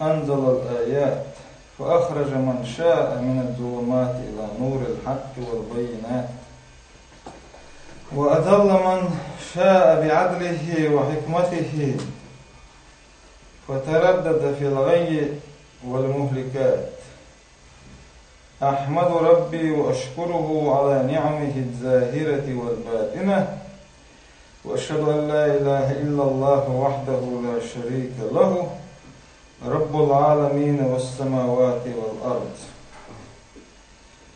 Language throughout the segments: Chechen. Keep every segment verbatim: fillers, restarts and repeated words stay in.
أنزل الآيات فأخرج من شاء من الظلمات إلى نور الحق والبينات وأضل من شاء بعدله وحكمته فتردد في الغي والمهلكات. أحمد ربي وأشكره على نعمه الظاهرة والباطنة، وأشهد أن لا إله إلا الله وحده لا شريك له، رب العالمين والسماوات والأرض.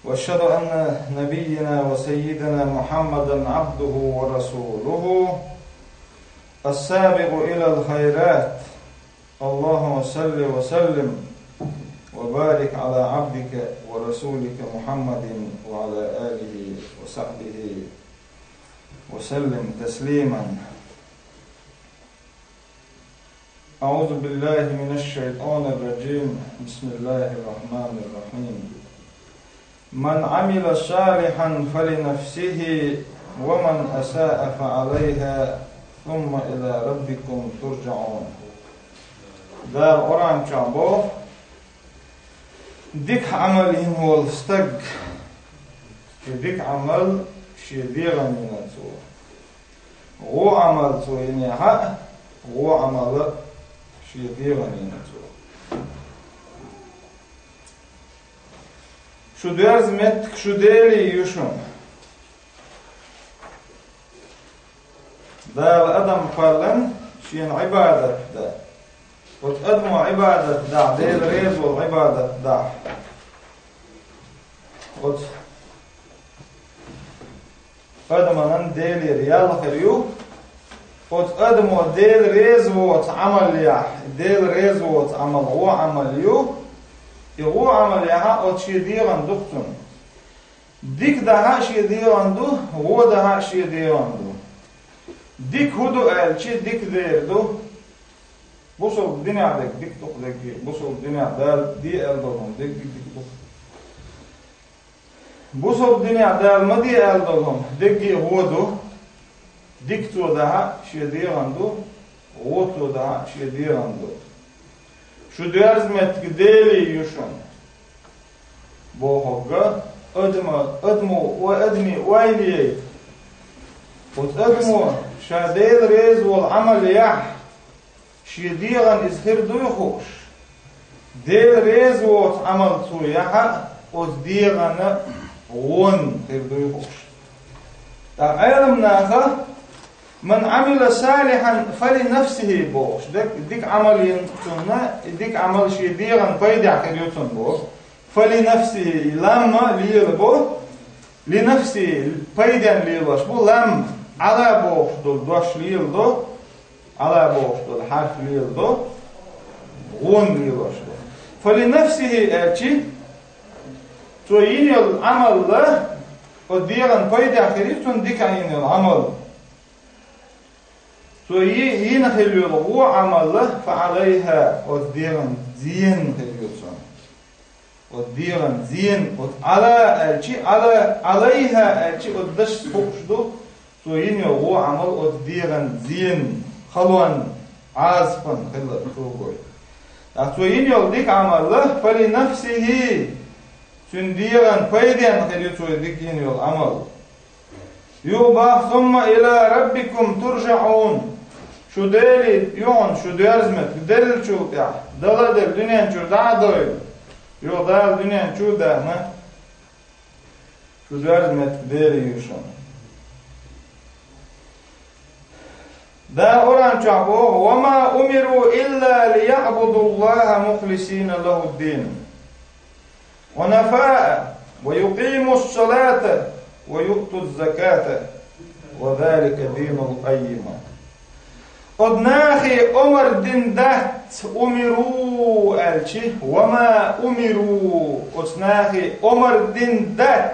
وأشهد أن نبينا وسيدنا محمدا عبده ورسوله السابق إلى الخيرات. اللهم صل وسلم وبارك على عبدك ورسولك محمد وعلى آله وصحبه وسلم تسليما. أعوذ بالله من الشيطان الرجيم. بسم الله الرحمن الرحيم. من عمل صالحا فلنفسه ومن أساء فعليها ثم إلى ربكم ترجعون. Дала Къуръан чу боху: дика Ӏамал йина волу стаг, и дика Ӏамал шен дегӀан йина цо. ГӀо Ӏамал цо йинехь а, гӀо Ӏамал а шен дегӀан йина цо. Шу доьрзу меттиг шу Деле ю шуна. Дала адам кхоьллина шена Ӏибадат дан. Оцу адамо Ӏибадат дахь, Дела реза волу Ӏибадат дахь. Оцу адаман Делера ял хир ю. Оцу адамо Дела реза воцу Ӏамал яхь, Дела реза воцу Ӏамал гӀо Ӏамал ю. И гӀо Ӏамал яхь а оцу шен дегӀан ду-кх цунна. Дика дахь а шен дегӀан ду, гӀо дахь а шен дегӀан ду. Дика хӀун ду аьлча, дика дер ду. Бусалба динехь дерг дика ду-кх дерриге, бусалба динехь Дала де аьлла долу хӀума дерриге дика ду-кх. Бусалба динехь Дала ма де аьлла долу хӀума дерриге гӀо ду. Дика цо дахь а шен дегӀан ду, гӀо цо дахь а шен дегӀан ду. Шу доьрзу меттиг Деле ю шуна. Бохург, адама, адамо, ой, адаме ойла яйта. Оцу адамо ша Дела реза волу Ӏамал яхь, шен дегӀан иза хир дуй хууш? Дела реза воцу Ӏамал цо яхь а, оцу дегӀан гӀо хир дуй хууш? ТӀаккха Ӏеламнаха: «Ман Ӏамила салихьан фали нафсихи», – бохуш, дика, дика Ӏамал йина цунна, и дика Ӏамал шен дегӀан пайдехь хир ю цунна боху. «Фали нафсихи», и лам лела бу, «ли нафсихи», пайденна лелош бу, лам, «Ӏала» бохуш долу дош лела до, «Ӏала» бохуш долу хьарф лела до, гӀо лелош ду. «Фали нафсихи» аьлча, цо йина йолу Ӏамал а оцу дегӀан пайдехь хир ю цунна, дика йина йолу Ӏамал. Цо йи-, йина хилла йолу гӀо Ӏамал а, «фа Ӏалайхьа», оцу дегӀан зен хир ю цунна. Оцу дегӀан зен, оцу «Ӏала» аьлча, «Ӏала», «Ӏалайхьа» аьлча, оцу дашца хууш ду, цо йина йолу гӀо Ӏамал оцу дегӀан зен, халонна, Ӏазапан хилар цо гойту. ТӀаккха цо йина йолу дика Ӏамал а, «фали нафсихи», цуьнан дегӀан пайденна хир ю цо дика йина йолу Ӏамал. Юха боху: «Сумма ила раббикум туржаӀун». Шу Деле ю хьуна шу доьрзу меттиг, деллачул тӀаьхьа, Дала а делла, дуьнен чуьра дӀа а дойла. Юха Дала дуьнен чу а даьхна, шу доьрзу меттиг Деле ю шуна. Дала Къуръан чохь боху: «Ва ма умиру илла лияъбудуллаха мухлисина лахуддин». «Хьунафаа ва юкъимус-салата ва юътуз-заката ва залика динул къаййима». Оцу нахе омар дина дац, «умиру» аьлча, «ва ма умиру», оцу нахе омар дина дац.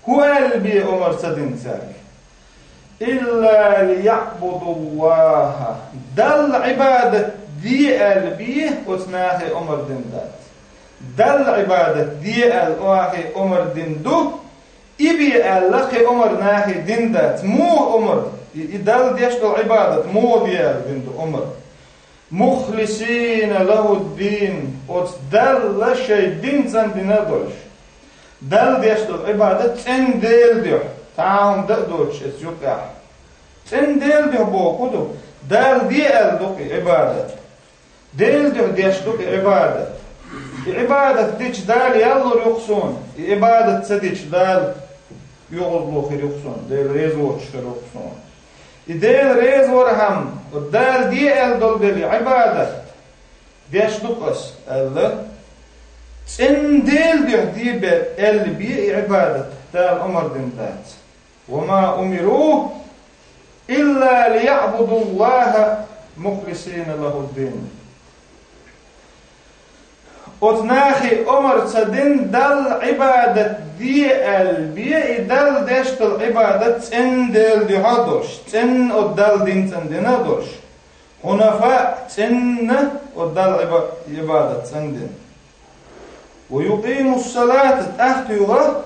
ХӀун аьлла бен омар ца дина цаьрга? «Илла лияъбудуллаха». Далла Ӏибадат де аьлла бен оцу нахе омар дина дац. Далла Ӏибадат де аьлла оцу нахе омар дина ду, и бен аьлла кхин омар нахе дина дац. Муха омар? И, и Далла деш долу Ӏибадат муха де аьлла дина ду омар? مخلصين له الدين, оцу Далла шайн дин цӀандина а долуш. Далла деш долу Ӏибадат цӀена Делан дуьхьа, цхьа а хӀума дан а доцуш оцу юкъехь. ЦӀена Делан дуьхьа боху хӀун ду? Дала де аьлла ду-кх и Ӏибадат. Делан дуьхьа деш ду-кх и Ӏибадат. И Ӏибадат дича Дала ял лур ю-кх суна, и Ӏибадат ца дича Дала оьгӀазло хир ю-кх суна, Дела реза воцуш хир ву-кх суна. И Дела реза вархьама, Дала де аьлла долу дела и Ӏибадат деш ду-кх ас аьлла, цӀена Делан дуьхьа де бен аьлла бен и Ӏибадат Дала омра дина дац. وما أمروا إلا ليعبدوا الله مخلصين له الدين. Оцу нахе омра ца дина Далла Ӏибадат де аьлла бен, и Далла деш долу Ӏибадат цӀена Делан дуьхьа а долуш, цӀена оцу Далла дин цӀандина а долуш, хьунафаъ, цӀена оцу Далла Ӏиба-, Ӏибадат цӀандина. ويقيموا الصلاة, тӀаьхьа туьйхира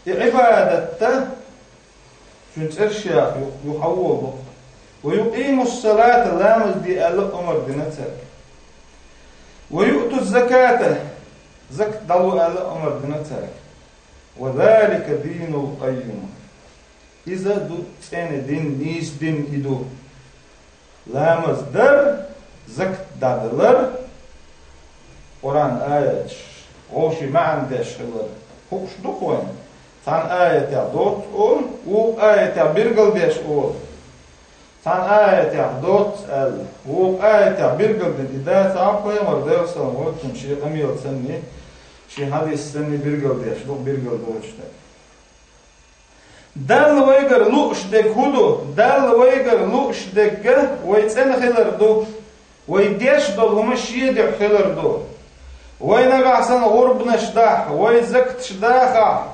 и Ӏибадат а, цуьнан цӀераш яха ю-, юха хьан волу бакъ. ويقيموا الصلاة, ламаз де аьлла а омра дина цаьрга. ويؤتوا الزكاة, закат дӀало аьлла а омра дина цаьрга. وذلك الدين القيم. Иза ду цӀена дин, нийса дин и ду. Ламаз дар, закат дӀадалар, Къуръан аяташ, вовшийн маьӀна деш хилар хууш ду-кх вайна. Цхьана аятехь доцца олу, вукху аятехь билгалдеш олу. Цхьана аятехь доцца аьлла, вукху аятехь билгалдина и дацахь пайхамар, Делан салам хуьлда цунна, шен къамел санний, шен хьадис санний билгалдеш ду, билгалдоцуш дерг. Далла вайгара лууш дерг хӀун ду? Далла вайгара лууш дерг а вай цӀена хилар ду, вай деш долу хӀума шен дуьхьа хилар ду. Вай нагахь санна гӀурбанаш дахь, вай закаташ дахахь,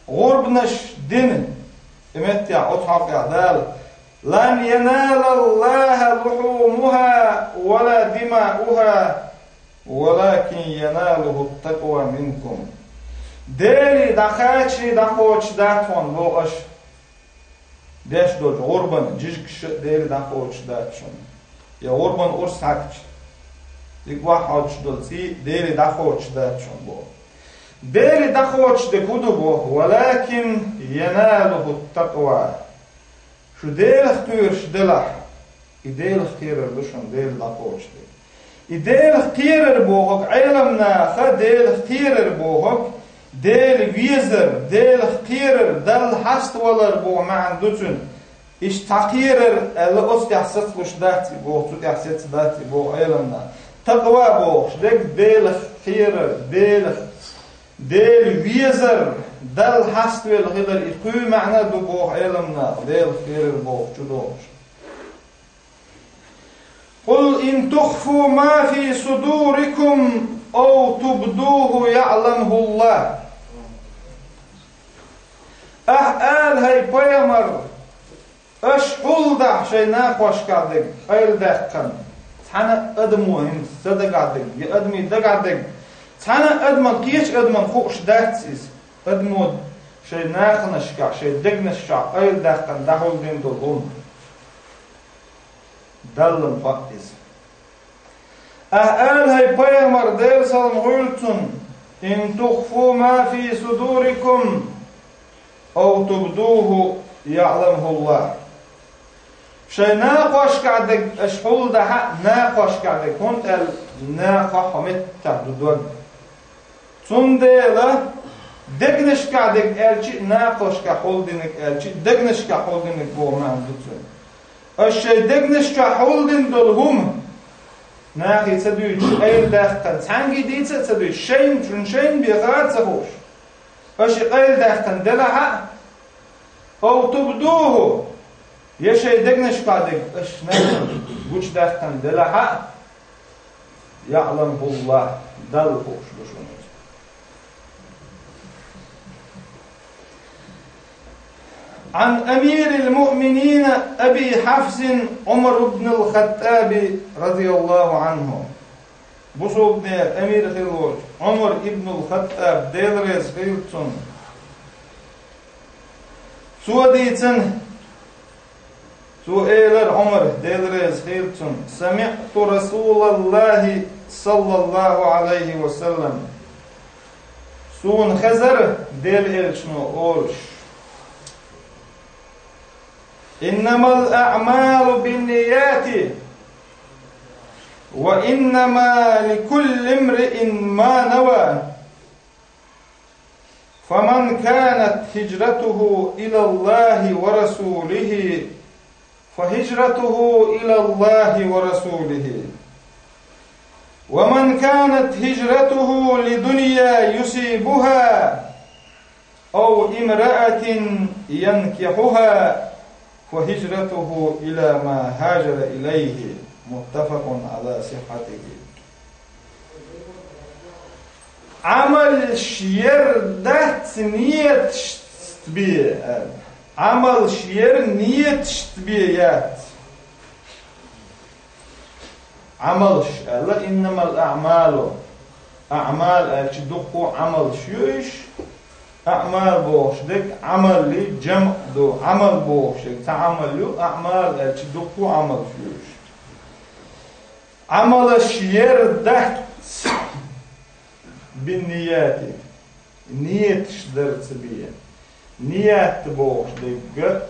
гӀурбанаш дина, и меттехь оцу хьокъехь Дала: لن ينال الله لحومها ولا دماؤها ولكن يناله التقوى منكم. Деле дӀакхаччий дӀакхочуш дац хьуна боху аша. Деш долчу гӀурбан жижигаш а Деле дӀакхочуш дац шуна. Я гӀурбан урс хьаьгча, дика охьахьоьжуш долу цӀий а Деле дӀакхочуш дац шуна боху. Деле дӀакхочуш дерг хӀун ду боху? ولكن يناله التقوى. Шу Делах кхоьруш делахь, и Делах кхерар ду шуна Дела дӀакхочуш дерг. И Делах кхерар бохург, Ӏеламнаха Делах кхерар бохург, Дела везар, Делах кхерар, Далла хьаставалар боху маьӀна ду цуьнан. Иштта цхьа кхерар аьлла, оцу тӀехь сацалуш дац и боху, цу тӀехь сеца дац и боху Ӏеламнаха. Такъва бохуш дерг Делах кхерар, Делах Дела везар, Далла хьаставелла хилар, и кхуьй маьӀна ду боху Ӏеламнаха, Делах кхерар бохучу догӀуш. قل إن تخفوا ما في صدوركم أو تبدوه يعلمه الله. Ахьа ала, хӀай пайхамар, аша хьулдахь шайн накхошкахь дерг къайладаьккхина, цхьана а адамо хӀинца ца дагахь дерг, я адамийн дагахь дерг, цхьана а адаман, кхечу адаман хууш дац иза, адамо шайн наханашкахь, шайн дегнашкахь къайладаьккхина дӀахьулдина долу хӀума. Далла-м хаьа иза. Ахьа ала, хӀай пайхамар, Делан салам хуьлда цунна: إن تخفوا ما في صدوركم أو تبدوه يعلمه الله. Шайн накхошкахь дерг аша хьулдахь а, накхошкахь дерг, хӀунда аьлча накхахь хьо меттахь ду дог. Цундела дегнашкахь дерг аьлча а, накхошкахь хьулдинарг аьлча а, дегнашкахь хьулдинарг боху маьӀна ду цуьнан. Аша шайн дегнаш чохь хьулдина долу хӀума нахе ца дуьйцуш, къайладаьккхина, цхьаьнгге дийца а ца дуьйцуш, шайна, шуна шайна бен хаа а ца хууш, аша и къайладаьккхина делахь а, أو تبدوه, я шайн дегнашкахь дерг аша нахана гучудаьккхина делахь а, يعلمه الله, Далла хууш ду шуна иза. عن أمير المؤمنين أبي حفص عمر بن الخطاب رضي الله عنه. Бусулбанийн амир хилла волчу Ӏумар ибн ал-Хаттаб, Дела реза хуьлда цунна. Цо дийцина, Цо элира, Ӏумара, Дела реза хилда цунна: «سمعت رسول الله صلى الله عليه وسلم». Суна хезар Делан элчано олуш: «إنما الأعمال بالنيات، وإنما لكل امرئ ما نوى. فمن كانت هجرته إلى الله ورسوله، فهجرته إلى الله ورسوله. ومن كانت هجرته لدنيا يصيبها أو امرأة ينكحها، فهجرته إلى ما هاجر إليه». متفق على صحته. Ӏамалш ер дац ниеташца бен, аьлла. Ӏамалш ер ниеташца бен яц. Ӏамалш аьлла, иннамал аъмалу. Аъмал аьлча дуккха Ӏамалш ю уьш. Аъмал бохуш дерг Ӏамалан жамӀ ду. Ӏамал бохуш дерг цхьа Ӏамал ю, аъмал аьлча дуккха Ӏамалш ю уьш. Ӏамалш ер дац биннияти, ниеташ дарца бен. Ният бохуш дерг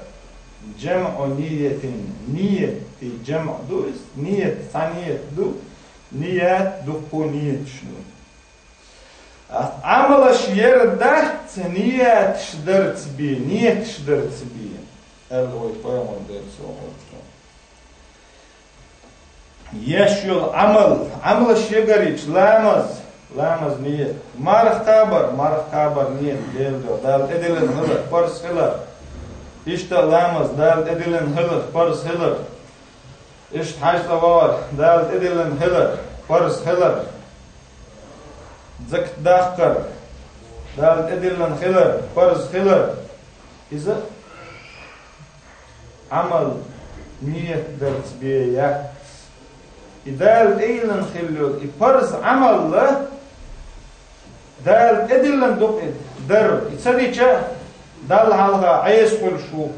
жамӀу ниятин, ниятан жамӀ ду иза, ният цхьа ният ду, ният дуккха ниеташ ду. Ас Ӏамалш ер дац ниеташ дарца бен, ниеташ дарца бен, аьлла вай пайхамар Делера салам хуьлда цунна. Еш йолу Ӏамал, Ӏамалш ягарийча, ламаз, ламаз ниет, марха кхабар, марха кхабар ниет, Делан дуьхьа, Дала тӀедиллина хилар, парз хилар. Иштта ламаз, Дала тӀедиллина хилар, парз хилар. Иштта хьаьж цӀа вахар, Дала тӀедиллина хилар, парз хилар. Закат даккхар, Дала тӀедиллина хилар, парз хилар. Иза Ӏамал ниет дарца бен яц. И Дала тӀедиллина хилла йолу, и парз Ӏамал а Дала тӀедиллина ду-кх и дар. И ца дича, Далла хьалха Ӏеса хуьлуш ву.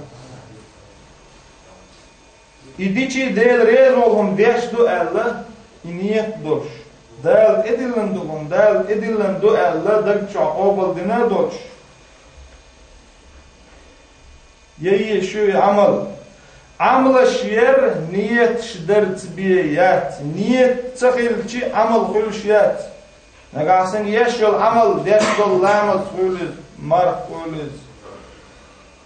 И дича Дела реза волу хӀума деш ду аьлла, и ниет долуш. Дала тӀедиллина ду хӀума, Дала тӀедиллина ду аьлла, даг чохь къобалдина а долуш. Яйе шу и Ӏамал. Ӏамалш ер ниеташ дарца бен яц. Ниет ца хилча, Ӏамал хуьлуш яц. Нагахь санна еш йолу Ӏамал, деш долу ламаз хуьлу иза, марха хуьлу иза,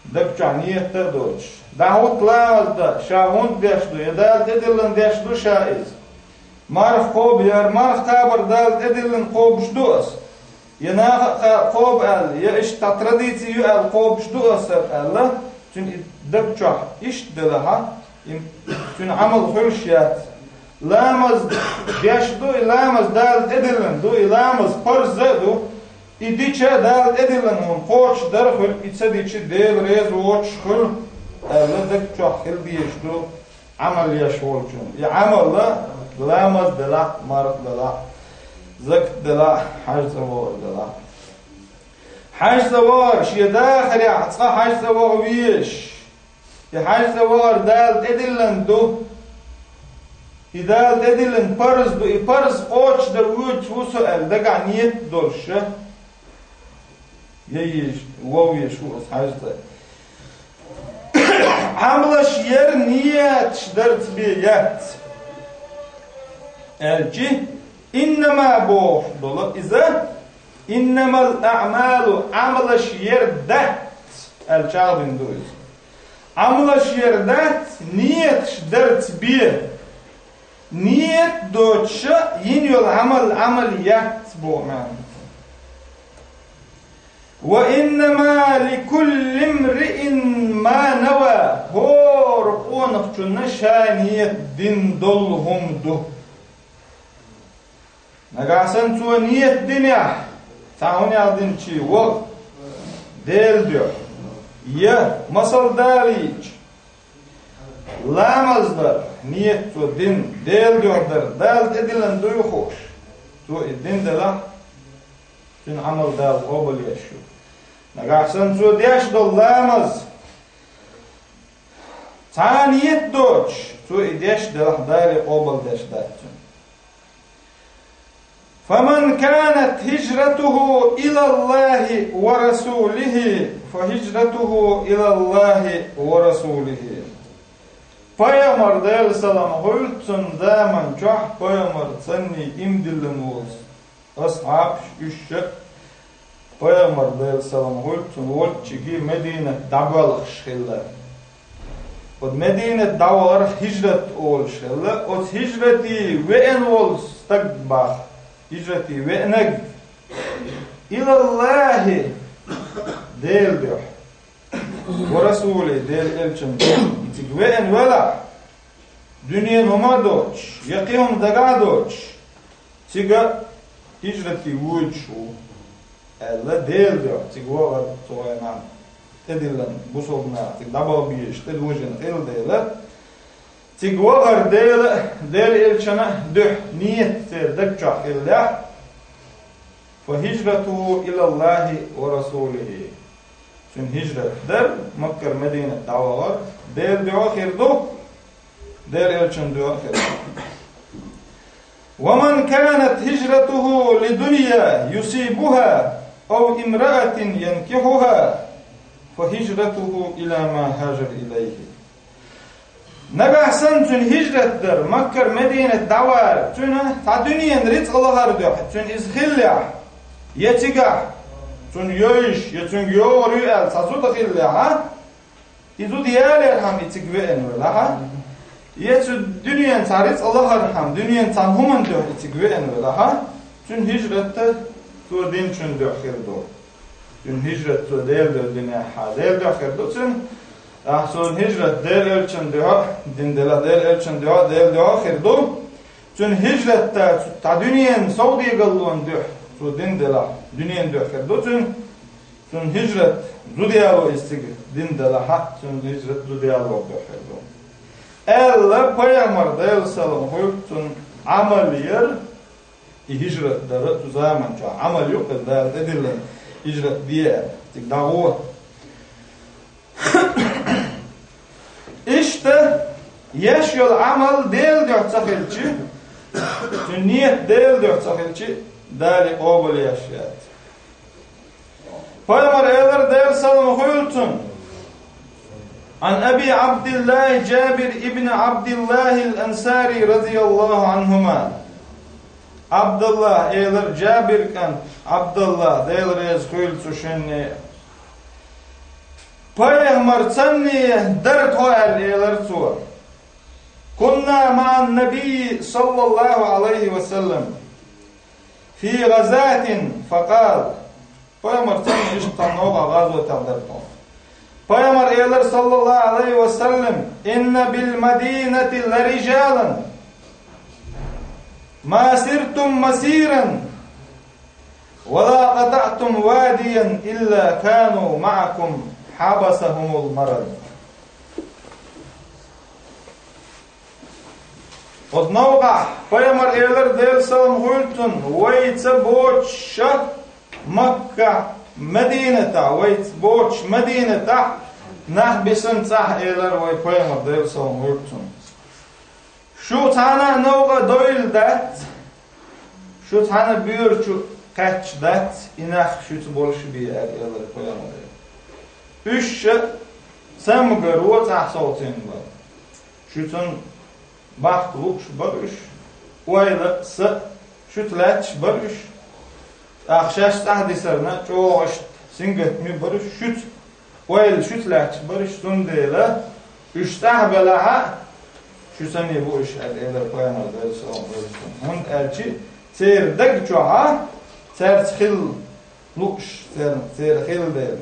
даг чохь ниет а доцуш. ДӀахӀутту ламаз дан, ша хӀунда деш ду, я Дала тӀедиллина деш ду ша иза. Марха кхобу, я марха кхабар Дала тӀедиллина кхобуш ду ас. Я наха а кха-, кхобу аьлла, я иштта традици ю аьлла кхобуш ду ас хӀара аьлла, цуьнан и даг чохь иштта делахь, и цуьнан Ӏамал хуьлуш яц. Ламаз деш ду, и ламаз Дала тӀедиллина ду, и ламаз парз а ду, и дича Дала тӀедиллина хӀума кхочушдар а хуьлу, и ца дича Дела реза воцуш хуьлу аьлла, даг чохь хила дезаш ду Ӏамал еш волчун. И Ӏамал а ламаз делахь, марха делахь, закат делахь, хьаьж цӀа вахар делахь. Хьаьж цӀа вахар, шен дахарехь цкъа хьаьж цӀа ваха везаш. И хьаьж цӀа вахар Дала тӀедиллина ду. И Дала тӀедиллина парз ду, и парз кхочушдан воьдуш ву со аьлла, дагахь ниет долуш а. Яйеш, вовъеш ву аса хьаьж цӀа. Ӏамалш ер ниеташ дарца бен яц. Аьлчи, иннама бохуш долу иза, иннамал аъмалу, Ӏамалш ер дац, аьлла чӀагӀдина ду иза. Ӏамалш ер дац, ниеташ дарца бен. Ниет доцуша йина йолу Ӏамал, Ӏамал яц боху маьӀна. Ва иннама ликулли имриин ма нава. ХӀора къонахчунна ша ниет дина долу хӀума ду. Нагахь санна цо ниет динехь, цхьа хӀун ял динчий ваха Делан дуьхьа, я масал далийча, ламаз дар, ниет цо дина, Делан дуьхьа дар, Дала тӀедиллина дуй хууш, цо и дина делахь, цуьнан Ӏамал Дала къобал еш ю. Нагахь санна цо деш долу ламаз, Цхьа а ниет доцуш, цо и деш делахь, Дала къобал деш дац цуьнан. فمن كانت هجرته إلى الله ورسوله فهجرته إلى الله ورسوله. Пайхамар, Делан салам хуьлда цунна, заман чохь пайхамар санний иман диллина волу асхьабаш, уьш а пайхамар, Делан салам хуьлда цунна, волччиге Мединат дӀабоьлхуш хилла. Оцу Мединат дӀавахар хӀижрат олуш хилла. Оцу хӀижрате веана волу стаг боху, хӀижрате веанарг, илаллахӀи, Делан дуьхьа, ва расулихӀи, Делан элчанна дуьхьа цига веана велахь, дуьненан хӀума а доцуш, я кхин хӀума дагахь а доцуш, цига хӀижрате воьдуш ву, аьлла, Делан дуьхьа цига вахар цу хенахь тӀедиллина бусалба нах, цига дӀабаха безаш, тӀедожийна хилла дела, цига вахар Делан а, Делан элчанан а дуьхьа ниет церан даг чохь хиллехь, فهجرته إلى الله ورسوله. Цуьнан хӀижрат дар, Маккара Мединат дӀавахар, Делан дуьхьа а хир ду, Делан элчанан дуьхьа а хир ду. ومن كانت هجرته لدنيا يصيبها أو امرأة ينكحها فهجرته إلى ما هاجر إليه. Нагахь санна цуьнан хӀижрат дар, Маккара Мединат дӀавар, цуьнан цхьа дуьненан рицкъа лахар дуьхьа, цуьнан иза хиллехь, я цигахь цунна йойуш, я цуьнга йогӀур ю аьлла цхьа зуда хиллехь, и зуда ялархьама и цига веана велахь, я цу дуьненан цхьа рицкъа лахархьама, дуьненан цхьана хӀуманна дуьхьа и цига веана велахь, цуьнан хӀижрат цо динчун дуьхьа хир ду. Цуьнан хӀижрат цо Делан дуьхьа динехь, Делан дуьхьа хир ду цуьнан. Ахь цуьнан хӀижрат Делан элчанан дуьхьа дина делахь, Делан элчанан дуьхьа, Делан дуьхьа хир ду. Цуьнан хӀижрат цхьа дуьненан совдегаллонан дуьхьа цо дина делахь, дуьненан дуьхьа хир ду цуьнан. Цуьнан хӀижрат зуда яло иза цига дина делахь, цуьнан хӀижрат зуда ялоран дуьхьа хир ду. Аьлла, пайхамар, Делан салам хуьлда цунна, Ӏамал яра, и хӀижрат дара цу заман чохь Ӏамал ю, кхин Дала тӀедиллина хӀижрат де аьлла, цига дӀагӀо. Иштта, еш йолу Ӏамал Делан дуьхьа ца хилча, цуьнан ниет Делан дуьхьа ца хилча, Дала къобал еш яц. Пайхамар элира, Делан салам хуьлда цунна: عن أبي عبد الله جابر بن عبد الله الأنصاري رضي الله عنهما. Ӏабдуллах элира, Джабир кӀант Ӏабдуллах, Дела реза хуьлда цу шинна, пайхамар санний дара тхо аьлла элира цо. كنا مع النبي صلى الله عليه وسلم في غزاة فقال. Пайхамар санна иштта тхуна новкъахь гӀазотехь дара тхо. Пайхамар элира, саллаллаху Ӏалайхи ва саллам: إن بالمدينة لرجالا ما سرتم مسيرا ولا قطعتم واديا إلا كانوا معكم حبسهم المرض. Оцу новкъахь пайхамар элира, Делан салам хуьлда цунна: вайца боцуш Маккахь, Мадинатахь, вайца боцуш Мадинатахь нах бисина цӀахь, элира вай пайхамар, Делан салам хуьлда цунна. Шу цхьана а новкъа довла дац, шу цхьана а боьра чу кхаьчча дац, и нах шуьца болуш бен, аьлла элира пайхамара. Уьш а цамгаро цӀахь совцийна бара. Шуьцун бахка лууш бара уьш, ойла а, са а шуьца лаьтташ бара уьш. ТӀаккха шаьш цӀахь дисарна, чӀогӀа иштта сингаттаме бара уьш шуьца. Ойла шуьца лаьтташ бара уьш, цундела уьш цӀахь белахь а, шу санний бу уьш, аьлла элира пайхамара, Делан салам хуьлда цунна. ХӀунда аьлча церан даг чохь а цаьрца хила лууш, церан, церан хила дела.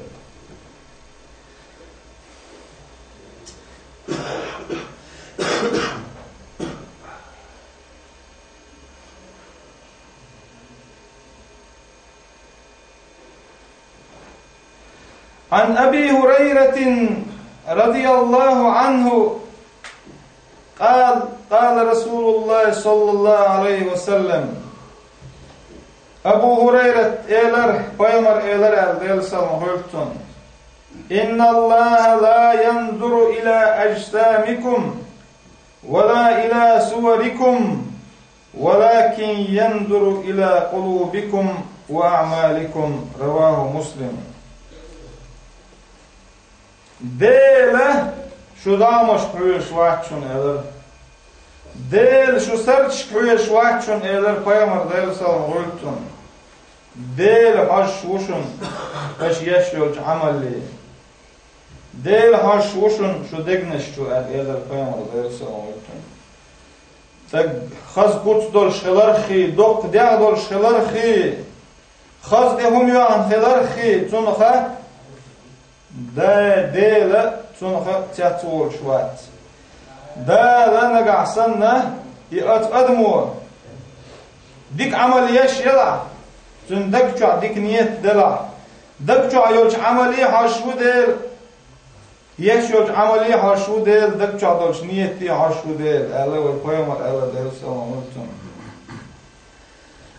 عن أبي هريرة رضي الله عنه قال: قال رسول الله صلى الله عليه وسلم. Абу Хурайрат элира, пайхамар элира аьлла, Делан салам хуьлда цунна. إن الله لا ينظر إلى أجسامكم ولا إلى صوركم ولكن ينظر إلى قلوبكم وأعمالكم. رواه مسلم. Дела шу дегнаш хьоьжуш вац шуна, элира. Дела шу сурташка хьоьжуш вац шуна, элира пайхамара, Делан салам хуьлда цунна. Дела хьожуш ву шуна аша еш йолчу Ӏамале. Дела хьожуш ву шуна шу дегнаш чу, аьлла, элира пайхамара, Делан салам хуьлда цунна. Стаг хаза куц долуш хиларх а, доккха дегӀ долуш хиларх а, хаза тӀе хӀума йоьхна хиларх а, цунах а, Дела цунах а цецволуш вац. Дала нагахь санна, и оцу адамо дика Ӏамал еш елахь, цуьнан даг чохь дика нийят делахь, даг чохь йолчу Ӏамале хьожуш ву Дела, еш йолчу Ӏамале хьожуш ву Дела, даг чохь долчу нийяте хьожуш ву Дела, аьлла вай пайхамара, аьлла, Делан салам хуьлда цунна.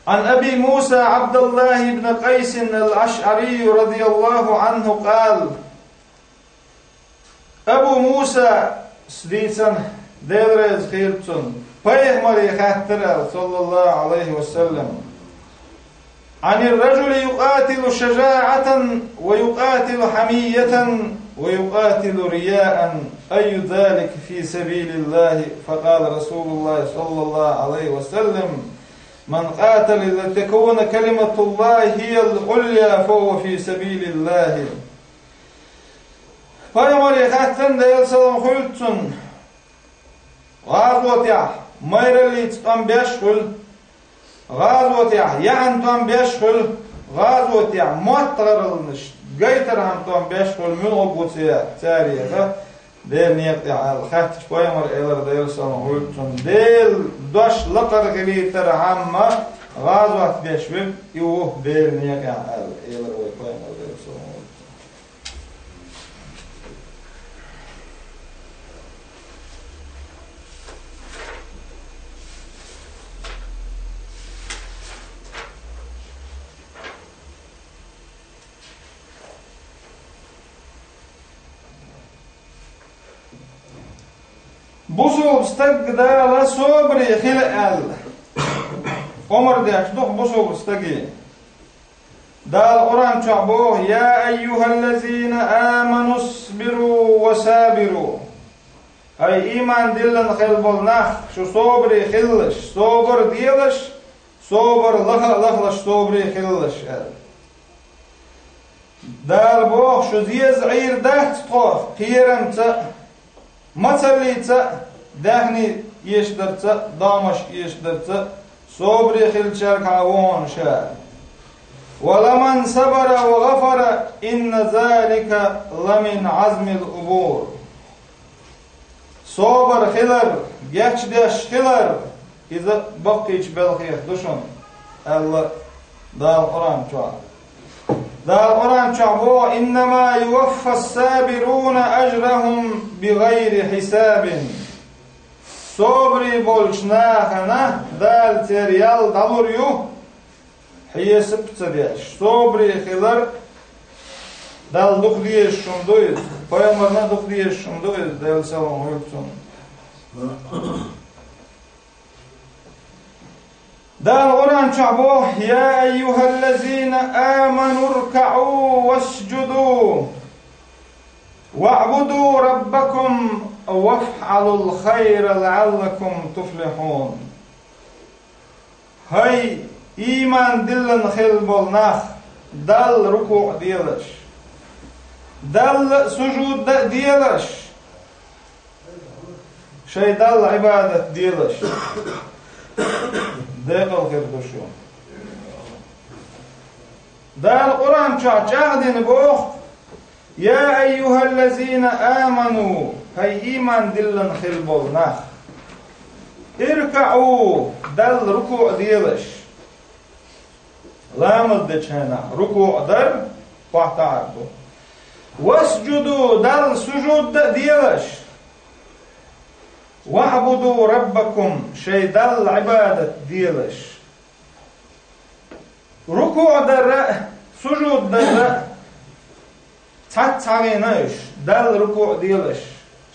عن أبي موسى عبد الله بن قيس الأشعري رضي الله عنه قال: Абу Мусас дийцина, Дела реза хуьлда цунна, пайхамаре хаьттира аьлла, саллаллаху Ӏалайхи ва саллам: عن الرجل يقاتل شجاعة ويقاتل حمية ويقاتل رياء، أي ذلك في سبيل الله؟ فقال رسول الله صلى الله عليه وسلم: من قاتل لتكون كلمة الله هي العليا فهو في سبيل الله. Пайхамаре хаьттина, Делан салам хуьлда цунна, гӀазотехь майраллица тӀом беш хуьлу, гӀазотехь яхьана тӀом беш хуьлу, гӀазотехь моттараллаш гайтархьама тӀом беш хуьлу, муьлхарг ву царех, Делан некъа тӀехь аьлла хаьттича, пайхамара элира, Делан салам хуьлда цунна: Делан дош лакхара хилийтархьама гӀазот беш верг и ву Делан некъехь аьлла, элира вай пайхамара, Делан салам хуьлда цунна. Бусалба стаг Дала собаре хила аьлла омра деш ду-кх бусалба стаге. Дала Къуръан чохь боху: يا أيها الذين آمنوا اصبروا وصابروا. ХӀай ийман диллина хилла болу нах, шу собаре хилалаш, собар делаш, собар лаха а лахалаш собаре хилалаш, аьлла. Дала боху: шу зеза Ӏийр дац тхо кхерамца а, мацаллица а, даьхни эшдарца а, домашка эшдарца а, собаре хиллачаьргахьа ву хьуна ша. ولمن صبر وغفر إن ذلك لمن عزم الأمور. Собар хилар, гечдеш хилар, иза баккхийчу белхех ду шуна, аьлла Дала Къуръан чохь. Дала Къуръан чохь боху: إنما يوفى الصابرون أجرهم بغير حساب. Собаре болчу нахана Дала церан ял дӀалур ю, хьесап а ца деш. Собаре хилар Далла дукха дезаш хӀума ду иза, пайхамарна а дукха дезаш хӀума ду иза, Делан салам хуьлда цунна. Дала Къуръан чохь боху: يا أيها الذين آمنوا اركعوا واسجدوا واعبدوا ربكم وافعلوا الخير لعلكم تفلحون. ХӀай ийман диллина хилла болу нах, Далла рукуъ а делаш, Далла а сужуд а делаш, шайн Далла Ӏибадат делаш, декъал хир ду шу. Дала Къуръан чохь чӀагӀдина боху: يا أيها الذين آمنوا, хӀай ийман диллина хилла болу нах, اركعوا, Далла рукуъ делаш, ламаз дечу хенахь рукуъ дар похӀтаӀар ду, واسجدوا, Далла сужуд а делаш, واعبدوا ربكم, шайн Далла Ӏибадат делаш. Рукуъ дара а, сужуд дара а, Цхьацца хьавена уьш, Далла рукуъ делаш,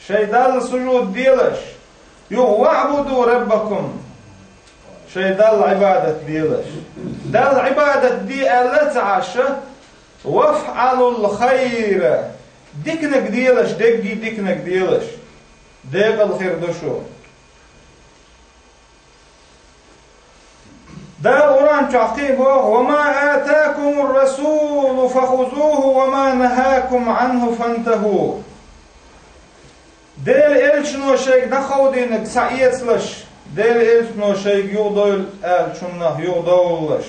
шайн Далла сужуд делаш, юха «ваъбуду раббакум», шайн Далла Ӏибадат делаш. Далла Ӏибадат де аьлла ца Ӏаш, «вафъалул хайра», диканиг делаш, дегги диканиг делаш, декъала хир ду шу. Дала Къуръан чохь кхин а боху: «Ва ма атакумур расулу фахузуху, ва ма нахакум анху фантаху». Делан элчано шайга дӀакховдийнарг схьаэцалаш, Делан элчано шайга юхадойла аьллачунах юхадовлалаш.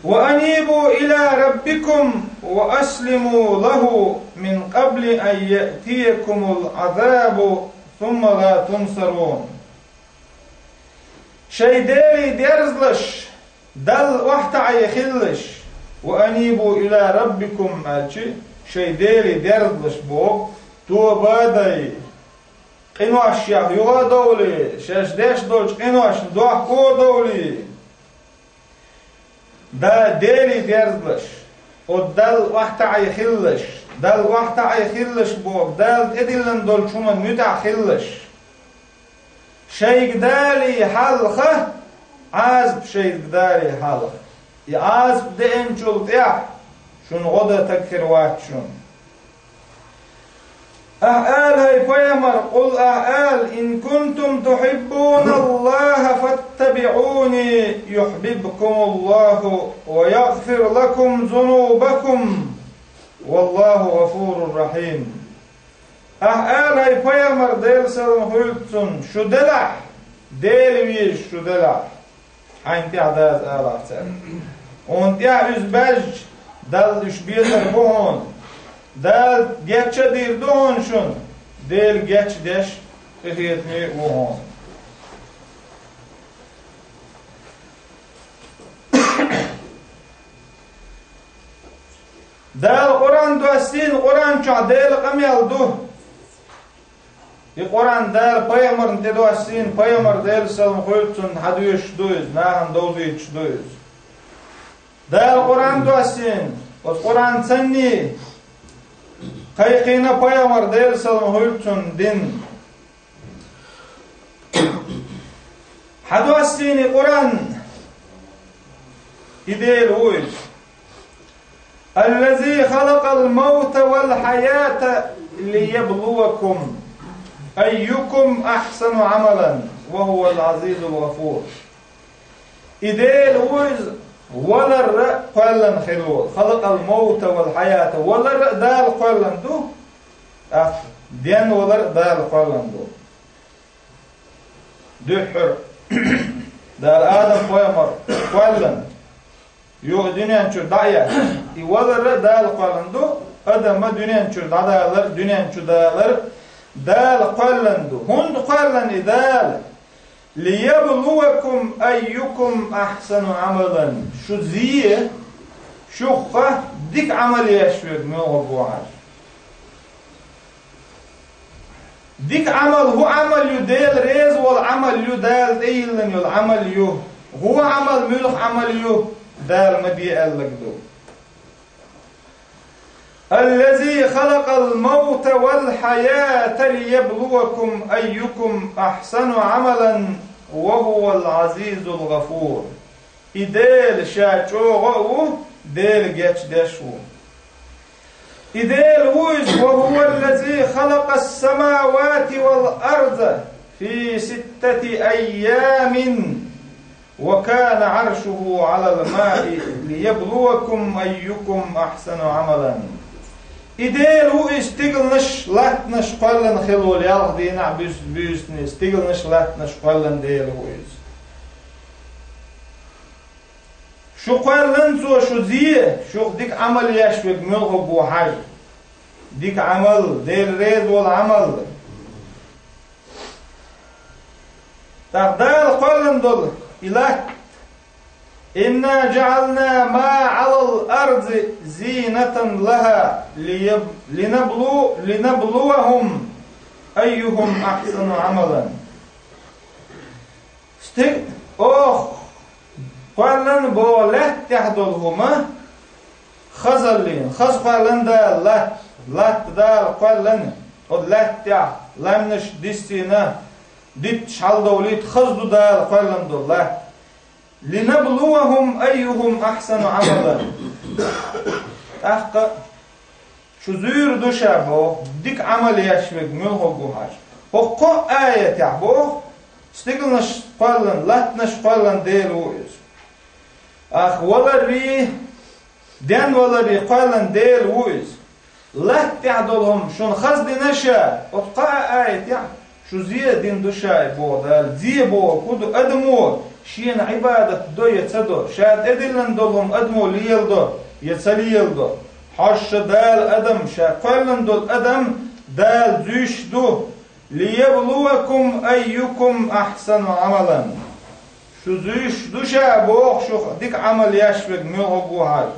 «Ва анибу иля раббикум ва аслиму лаху мин къабли ан яътиякумул Ӏазабу сумма ла тунсарун». Шайн Деле дерзалаш, Далла охьатаӀийна хилалаш, «ва анибу иля раббикум» аьлча, шайн Деле дерзалаш боху, тоба а дай, къиношех юха а довлий, шаьш деш долчу къиношна дохко а довлий. Да, Деле дерзалаш, оцу Далла охьатаӀийна хилалаш, Далла охьатаӀийна хилалаш боху, Дала тӀедиллина долчу хӀуманна муьтӀахь хилалаш. Шайга далий хьалха, Ӏазап шайга далий хьалха. И Ӏазап деанчул тӀаьхьа шуна гӀо дан стаг хир вац шуна. Ахьа ала, хӀай пайхамар, къул, ахьа ала: «Ин кунтум тухьиббуналлаха фаттабиӀуни юхьбибкумуллаху ва ягӀфир лакум зунубакум, валлаху гӀафурур рахьим». Ахьа ала, хӀай пайхамар, Делан салам хуьлда цунна, шу делахь, Дела везаш шу делахь, хьайна тӀаьхьа даза алахь цаьрга. Хьуна тӀаьхьа уьш баьзча, Далла уьш безар бу хьуна. Дала гечдийр ду хьуна шуна, Дела гечдеш къинхетаме а ву хьуна. Дала Къуръан доссийна, Къуръан чохь Делан къамел ду. И Къуръан Дала пайхамарна тӀедоссийна, пайхамар, Делан салам хуьлда цунна, хьадоьшуш ду иза, нахана довзуьйтуш ду иза. Дала Къуръан доссийна, оцу Къуръан санний кхайкхийна пайхамар, Делан салам хуьлда цунна, дин. Хьадоссийна и Къуръан, и Дела ву иза. «Аллази халакъал маута вал хьаята лияблувакум айюкум ахьсану Ӏамалан, ва хӀувал Ӏазизул гӀафур». И Дела ву иза, валар а, кхоьллина хилла волу. «Халакъал маута вал хьаята». Валар а Дала кхоьллина ду, тӀаккха денвалар а Дала кхоьллина ду. Дуьххьара Дала Адам-пайхамар кхоьллина, юха дуьнен чуьра дӀа а яьхна, и валар а Дала кхоьллина ду, адам а дуьнен чуьра дӀадалар а, дуьнен чу далар а Дала кхоьллина ду. ХӀунда кхоьллина и Дала? «Лияблувакум айюкум ахьсану Ӏамалан». Шу зе, шух дика Ӏамал еш верг муьлхарг ву хьажа. Дика Ӏамал, хӀун Ӏамал ю, Дела реза волу Ӏамал ю, Дала тӀейиллина йолу Ӏамал ю? ХӀун Ӏамал, муьлха Ӏамал ю, Дала ма де аьлларг ду? «Аллази халакъал маута вал хьаята лияблувакум айюкум ахьсану Ӏамалан, ва хӀувал Ӏазизул гӀафур». И Дела Ша чӀогӀа а ву, Дела гечдеш а ву. И Дела ву иза: «Ва хӀуваллази халакъас самавати вал арза фи ситтати айямин, ва кана Ӏаршуху Ӏалал маи лияблувакум айюкум ахьсану Ӏамалан». И Дела ву иза стигланаш, латтанаш кхоьллина хилла волу, ялх дийнахь буьс-, буьйсанна стигланаш, латтанаш кхоьллина Дела ву иза. Шу кхоьллина Цо шу зе, шух дика Ӏамал еш верг муьлхарг ву хьажа. Дика Ӏамал, Дела реза волу Ӏамал. ТӀаккха Дала кхоьллина долу и латта: «Инна жаӀална ма Ӏалал арзи зийнатан лаха лияб-, линаблу-, линаблувахум айюхум ахьсану Ӏамалан». Стиг-, оха кхоьллина боху лаьтта тӀехь долу хӀума, Хазаллин, хаза кхоьллина Дала латта, латта Дала кхоьллина, оцу лаьтта тӀехь лаьмнаш диссийна, дитташ хьаладовлийта, хаза ду Дала кхоьллина долу латта. «Линаблувахум айюхум ахсану амала». ТӀаккха шу зуьйр ду ша боху, дика Ӏамал еш верг муьлхарг ву хьажа. ХӀокху кхо аятехь боху, стигланаш кхоьллина, латтанаш кхоьллина Дела ву иза. Ах валарий, денваларий кхоьллина Дела ву иза. Латта тӀехь долу хӀума шуна хаза дина ша, оцу кхаа аятехь шу зе дина ду ша боху Дала. Зе боху хӀун ду? Адамо шена Ӏибадат до я ца до, ша тӀедиллина долу хӀума адамо леладо я ца леладо. Хьожуш Дала адам, ша кхоьллина долу адам Дала зуьйш ду. «Лияблувакум айюкум ахсану амалан». Шу зуьйш ду ша боху шух дика Ӏамал еш верг муьлхарг ву хьажа.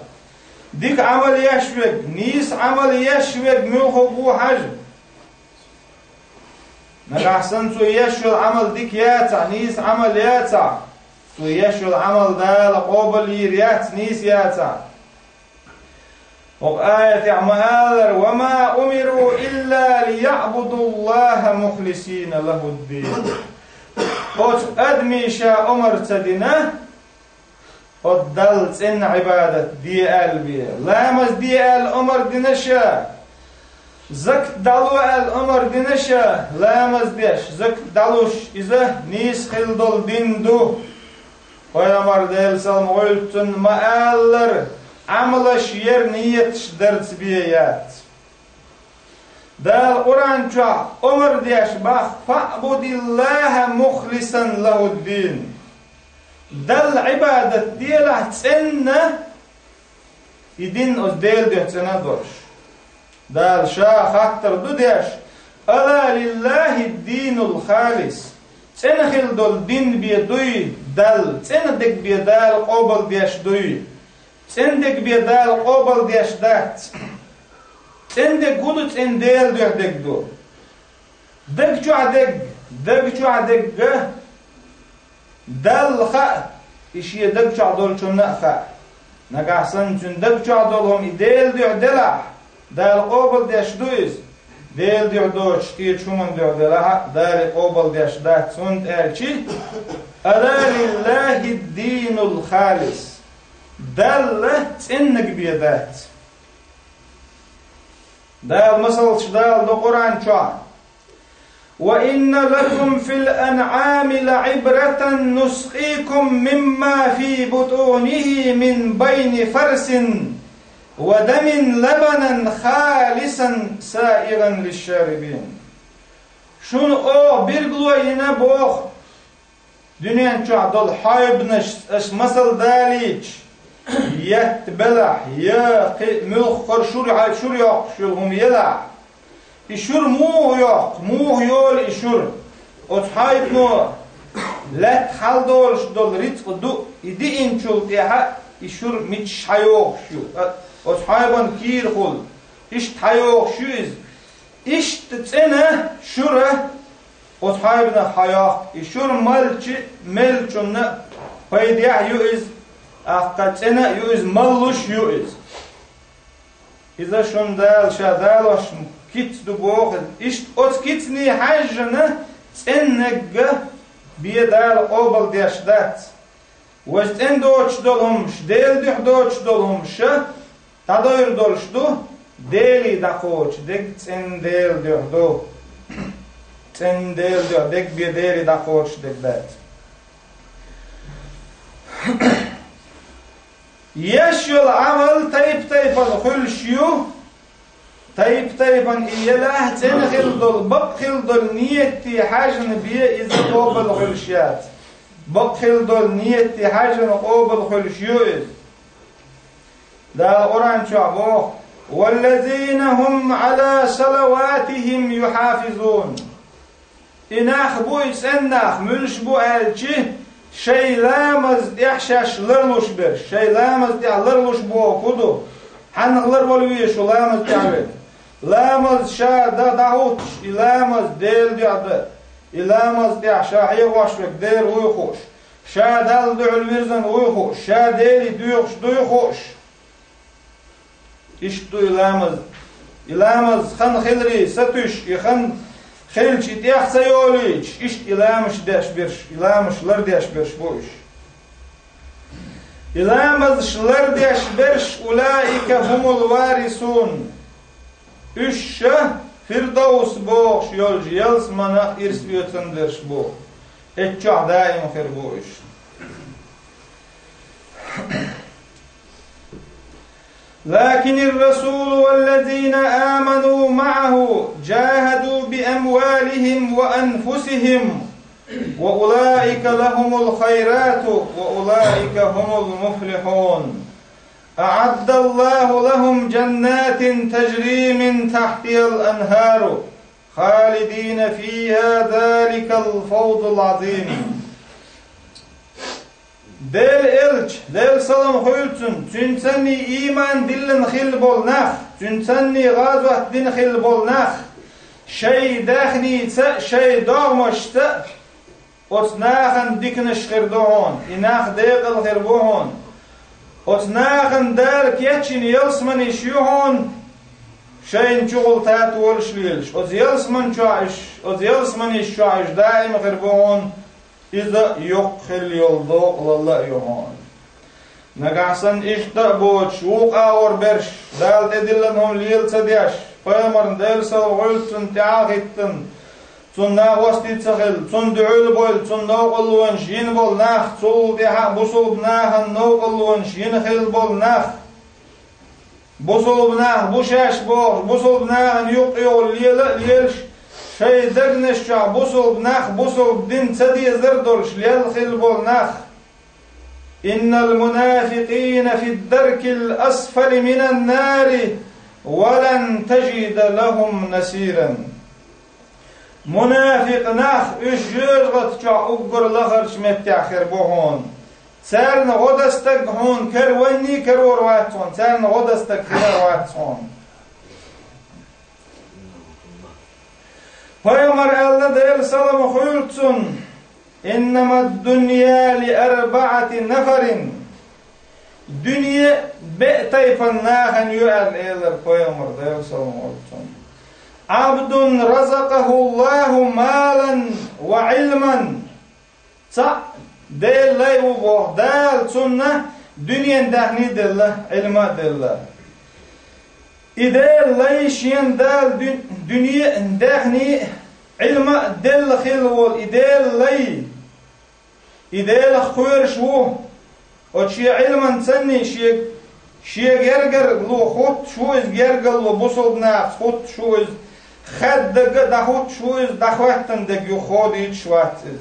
Дика Ӏамал еш верг, нийса Ӏамал еш верг муьлхарг ву хьажа. Нагахь санна цо еш йолу Ӏамал дика яцахь, нийса Ӏамал яцахь, цо еш йолу Ӏамал Дала къобал йийр яц, нийса яцахь. ХӀокху аятехь ма-аллара: «Ва ма умиру илла лияъбудуллаха мухлисина лахуддин». Оцу адамийн ша омар ца дина, оцу Далла цӀенна Ӏибадат де аьлла бе. Ламаз де аьлла омар дина ша, закат дӀало аьлла омар дина ша, ламаз деш, закат дӀалуш, иза нийса хила долу дин ду. Пайхамар, Делан салам хуьлда цунна, ма-аллара, Ӏамалаш яра, нияташ дарца бен яц. Дала Къуръан чохь омар деш боху: «Фаъбудиллаха мухлисан лахуддин». Далла Ӏибадат делахь цӀенна, и дин оцу Делан дуьхьа цӀена а долуш. Дала Ша хаттар ду деш: «Ала лиллахи динул халис». ЦӀена хила долу дин бен дуй Далла, цӀена дерг бен Дала къобал деш дуй? ЦӀена дерг бен Дала къобал деш дац. ЦӀена дерг хӀун ду? ЦӀена Делан дуьхьа дерг ду. Даг чохь дерг, даг чохь дерг а Далла хаьа, и шен даг чохь долчунна а хаьа. Нагахь санна цуьнан даг чохь долу хӀума и Делан дуьхьа делахь, Дала къобал деш ду иза. Делан дуьхьа доцуш кхечу хӀуманна дуьхьа делахь а, Дала и къобал деш дац, хӀунда аьлча: «Ала лиллахи динул халис». Далла цӀеннаг бен дац. Дала масалш даладо Къуръан чохь: «Ва инна лакум фил анъами лаибратан нускъикум мимма фи бутунихи мин байна фарсин ва дамин лабанан халисан саиган лишшарибин». Шуна оха билгало йина боху, дуьнен чохь долу хьайбанаш аша масал далийча, етта белахь, я кхин муьлххара шура, шура йоккхуш йолу хӀума елахь, и шура муха йоккху, муха йолу и шура? Оцу хьайбано лаьтта хьаладолуш долу рицкъ ду, и диъначул тӀаьхьа и шура мичахь схьайогӀуш ю? Оцу хьайбан кийрахула иштта схьайогӀуш ю иза. Иштта цӀена шура оцу хьайбанах схьайоккху, и шура малча меллачунна пайдехь а ю иза, тӀаккха цӀена а ю иза, малуш а ю иза. Иза шуна Дала Ша далош кица ду боху. Иштта оцу кицане хьаьжжина цӀеннаг бен Дала къобал деш дац. Важа цӀена доцуш долу хӀумаш, Делан дуьхьа доцуш долу хӀумаш, дӀадойр долуш ду, Деле дӀакхочуш дерг цӀена Делан дуьхьа ду. ЦӀена Делан дуьхьа дерг бен Деле дӀакхочуш дерг дац. Еш йолу Ӏамал тайп-тайпана хуьлуш ю, тайп-тайпана и елахь, цӀена хила долу, бакъ хила долу нийятте хьаьжжина бен иза къобал хуьлуш яц. Бакъ хила долу нийятте хьаьжжина къобал хуьлуш ю иза. Дала Къуръан чохь боху: «Валлазина хӀум Ӏала салаватихим юхьафизун». И нах бу, и цӀена нах муьлш бу аьлча, шайн ламаз тӀехь шаьш ларлуш берш, шайн ламаз тӀехь ларлуш боху хӀун ду? Хьаннах ларвала веза шу ламаз тӀехь верг? Ламаз ша дан дӀахӀуттуш, и ламаз Делан дуьхьа дан, и ламаз тӀехь ша хьехош верг Дела вуй хууш, ша Далла дуьхьал вирзина вуй хууш, ша Деле доьхуш дуй хууш. Иштта ду и ламаз. И ламаз хан хиларе сатуьйсуш, и хан хилча и тӀех ца йолуьйтуш, иштта и ламаз деш берш, и ламаз лардеш берш бу уьш. И ламазаш лардеш берш, улаика хумул варисун. Уьш ша Фирдовс бохуш йолчу ялсаманах ирс оьцун дерш бу. Эццахь даим хир бу уьш. لكن الرسول والذين آمنوا معه جاهدوا بأموالهم وأنفسهم وأولئك لهم الخيرات وأولئك هم المفلحون. أعد الله لهم جنات تجري من تحتها الأنهار خالدين فيها ذلك الفوز العظيم. Делан элча, Делан салам хуьлда цунна, цуьнан цӀанний ийман диллина хилла болу нах, цуьнан цӀанний гӀазот дина хилла болу нах, шайн даьхница а, шайн догӀмашца а оцу нахана диканаш хир ду хьуна, и нах декъала хир бу хьуна. Оцу нахана Дала кечйина ялсаманиш ю хьуна, шайна чугӀула татолаш лелаш. Оцу ялсаман чохь уьш, оцу ялсаманиш чохь уьш даим хир бу хьуна, иза йоккха хилла йолу декъалалла а ю хьуна. Нагахь санна иштта а боцуш, вукху агӀор берш, Дала тӀедиллина хӀума лела ца деш, пайхамарна, Делан салам хуьлда цунна, тӀаьхьа а хӀиттина, цунна накъостий ца хилла, цунна дуьхьал а бевлла, цунна новкъарлонаш йина болу нах, цул тӀаьхьа а бусалба нахана новкъарлонаш йина хилла болу нах, бусалба нах бу шаьш бохуш, бусалба нахана юккъехула лела а лелаш, шайн дегнаш чохь бусалба нах, бусалба дин ца дезар а долуш лелла хилла болу нах. إن المنافقين في الدرك الأسفل من النار ولن تجد لهم نصيرا. Мунафикъ нах, уьш жоьжахати чохь уггар лахарчу меттехь хир бу хьуна. Царна гӀо дан стаг хьуна караванний карор вац хьуна, царна гӀо дан стаг хир вац хьуна. Пайхамар аьлла, Делан салам хуьлда цунна: إنما الدنيا لأربعة نفر. Дуьне беа тайпана нахана ю аьлла элира пайхамар, Делан салам хуьлда цунна. عبد رزقه الله مالا وعلما. Цхьаъ Делан лай ву боху, Дала цунна дуьненан даьхний а делла, Ӏилма а делла. И Делан лай шена Дала дуь-, дуьне а, даьхний а, Ӏилма а делла хилла волу и Делан лай, и Делах кхоьруш ву. Оцу шен Ӏилманца санний шен, шен гергарло хуттуш ву иза, гергарло бусалба нахаца хуттуш ву иза, хаддаг а дӀахуттуш ву иза, дӀахӀоьттина дерг юха ходуьйтуш вац иза.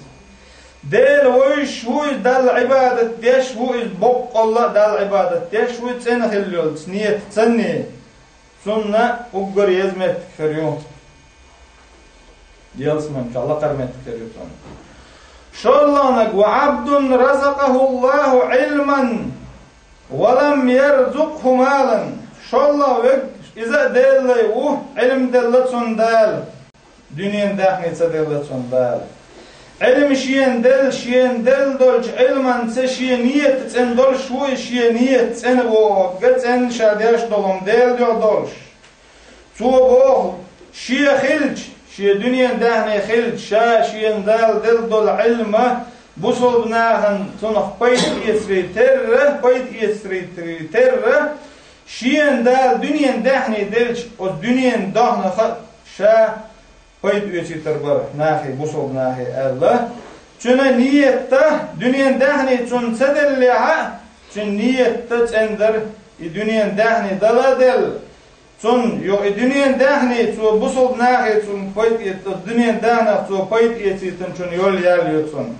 Дела вевзаш ву иза, Далла Ӏибадат деш ву иза, боккъалла а Далла Ӏибадат деш ву иза, цӀена хилла йолчу нийятца санний. Цунна уггар еза меттиг хир ю. Ялсамани чохь лакхара меттиг хир ю цунна. ШолгӀаниг: وعبد رزقه الله علما ولم يرزقه مالا. ШолгӀа верг, иза а Делан лай ву, Ӏилма делла цунна Дала. Дуьненан даьхни ца делла цунна Дала. Ӏилма шена делла, шена делла долчу Ӏилманца шен нийят цӀена долуш ву иза, шен нийят цӀена бохург, цӀена ша деш долу хӀума Делан дуьхьа долуш. Цо боху, шен хилча, шен дуьненан даьхни хилча, ша шена Дала делла долу Ӏилма бусалба нахана цунах пайда эцаре терра, пайда эцаре терра, шена Дала дуьненан даьхни делча, оцу дуьненан дохнаха а ша пайда оьцуьйтур бара нахе, бусалба нахе аьлла. Цуьнан нийятта дуьненан даьхни цунна ца деллехь а, цуьнан нийятта цӀена дара и дуьненан даьхни дала а делла. Цунна юха и дуьненан даьхни цо бусалба нахе цунна пайда эцна, дуьненан даьхнах цо пайда эцийтинчун йолу ял ю цунна.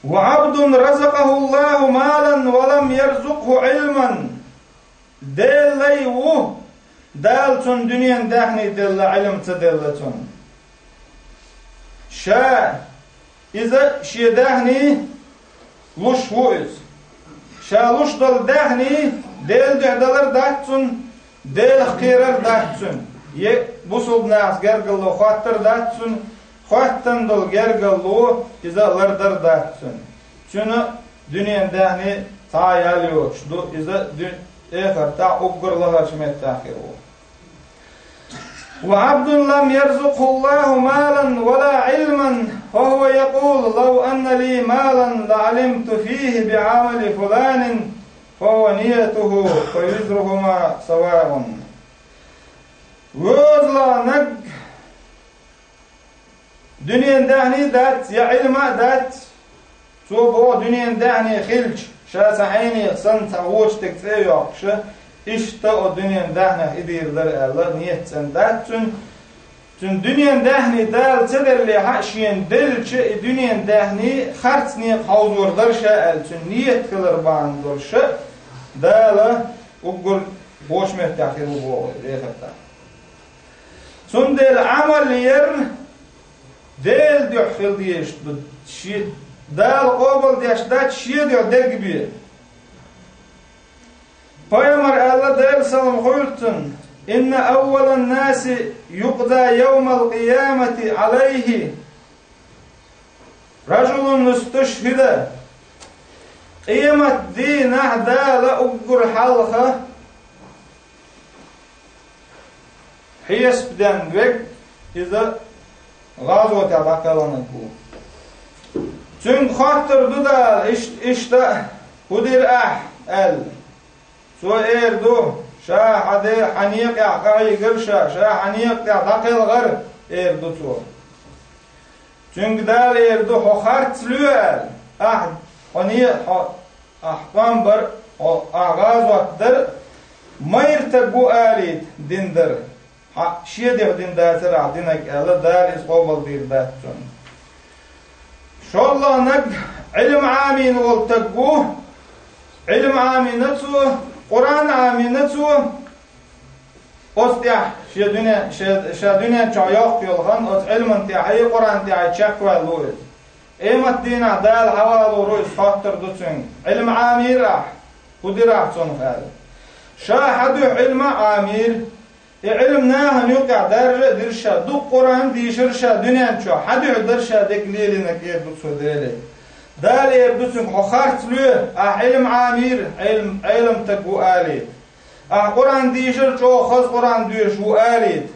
وعبد رزقه الله مالا ولم يرزقه علما. Делан лай ву, Дала цунна дуьненан даьхни делла, Ӏилма ца делла цунна. Ша иза шен даьхни луш ву иза. Ша луш долу даьхни Делан дуьхьа далар дац цунна, Делах кхерар дац цуьнан, я бусалба нахаца гергарло хӀоттар дац цуьнан, Хоттан долу гергарло иза лардар дац цуьнан. Цуьнан дуьненан даьхни цхьа а ял йоцуш ду, иза ду-, эхартахь уггар лахарчу меттехь хир ву. وعبد لم يرزقه الله مالا ولا علما فهو يقول لو أن لي مالا لعلمت فيه بعمل فلان فهو نيته فوزرهما سواء. Веза наг дуьненан даьхни дац, я Ӏилма а дац, цо боху дуьненан даьхни хилча, ша цхьа хьенех санна цхьа вочу стеган цӀе а йоккхуш, иштта оцу дуьненан даьхнех и дийр дара аьлла, ниет цӀена дац цуьнан. Цуьнан дуьненан даьхни Дала ца деллехь а, шена деллача и дуьненан даьхни харц некъа хьовзор дара ша аьлла, цуьнан ниет хилар бахьана долуш, Дала уггар вочу меттехь хир ву боху вай, эхартахь. Цундела Ӏамал яр Делан дуьхьа хила дезаш ду, шен Дала къобал деш дац шен дуьхьа дерг бен. Пайхамар аьлла, Делан салам хуьлда цунна: إن أول الناس يقضى يوم القيامة عليه رجل استشهد. Къемат дийнахь Дала уггар хьалха хьесап ден верг, иза гӀазотехь дӀакхелхинарг ву. Цуьнга хоттур ду Дала, иш-, иштта, хӀун дира ахь, аьлла. Цо эр ду, ша хьан де-, хьан некъехь къахьийгара ша, ша хьан некъа тӀехь дӀакхелхара, эр ду цо. Цуьнга Дала эр ду, хьо харц лоь аьлла, ахь, хьо не-, хьо, ахь тӀом бар, хьо, ахь гӀазот дара, майра стаг ву алийта дина дара. Хьан шен дуьхьа дина дацара ахь динарг аьлла, Дала иза къобалдийр дац цунна. ШолгӀа наг Ӏилма Ӏамийна волу стаг ву, Ӏилма Ӏамийна цо, Къуръан Ӏамийна цо, оцу тӀехь шен дуьне-, шен, ша дуьнен чохь йоккха йолу хан, оцу Ӏилман тӀехь а, Къуръан тӀехь а чекхваьлла ву иза. Къемат дийнахь Дала хьавалор ву иза, хоттур ду цуьнга: Ӏилма Ӏамийра ахь, хӀун дира ахь цунах аьлла. Ша хьан дуьхьа Ӏилма а Ӏамийра, и Ӏилма нахана юкъахь даржа а дира ша, дукха Къуръан дийшира ша дуьнен чохь, хьан дуьхьа дара ша дерг лелийнарг, эр ду цо Деле. Дала эр ду цуьнга: хьо харц лоь, ахь Ӏилма Ӏамийра, Ӏилм-, Ӏелам стаг ву алийта. Ахь Къуръан дийшира, чӀогӀа хаза Къуръан доьшуш ву алийта.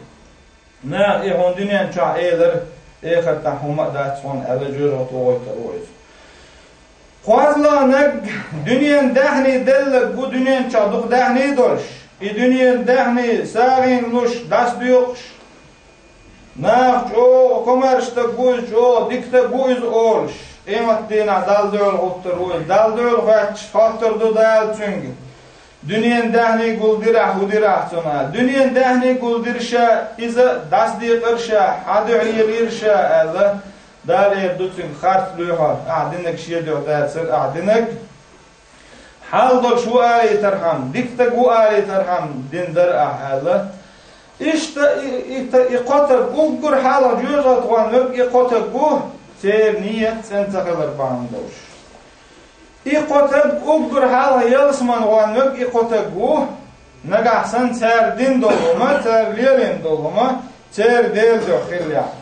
Наха и хьуна дуьнен чохь элира, эхартахь хӀумма а дац хьуна аьлла, жоьжахате вохуьйтур ву иза. КхозлагӀа наг дуьненан даьхни делларг ву, дуьнен чохь дукха даьхни долуш, и дуьненан даьхни сагӀина луш, дӀасадоькъуш, наха чӀогӀа комаьрша стаг ву иза, чӀогӀа дика стаг ву иза олуш, къемат дийнахь Далла дуьхьал гӀуттур ву иза. Далла дуьхьал хоьттуш, хоттур ду Дала цуьнга: дуьненан даьхни гулдира ахь, хӀун дира ахь цунах? Дуьненан даьхни гулдира ша, иза дӀасадекъара ша, хьан дуьхьа лелийра ша, аьлла, Дала эр ду цуьнга: харц лоь хьо, ахь динарг шен дуьхьа дацара, ахь динарг хьал долуш ву алийтархьама, дика стаг ву алийтархьама дина дара ахь, аьлла. Иштта и, и, и кхо стаг, уггар хьалха жоьжахате гӀон верг и кхо стаг ву, церан ниет цӀена ца хилар бахьана долуш. И кхо стаг уггар хьалха ялсамане гӀон верг и кхо стаг ву, нагахь санна цара дина долу хӀума, цара лелийна долу хӀума церан Делан дуьхьа хиллехь.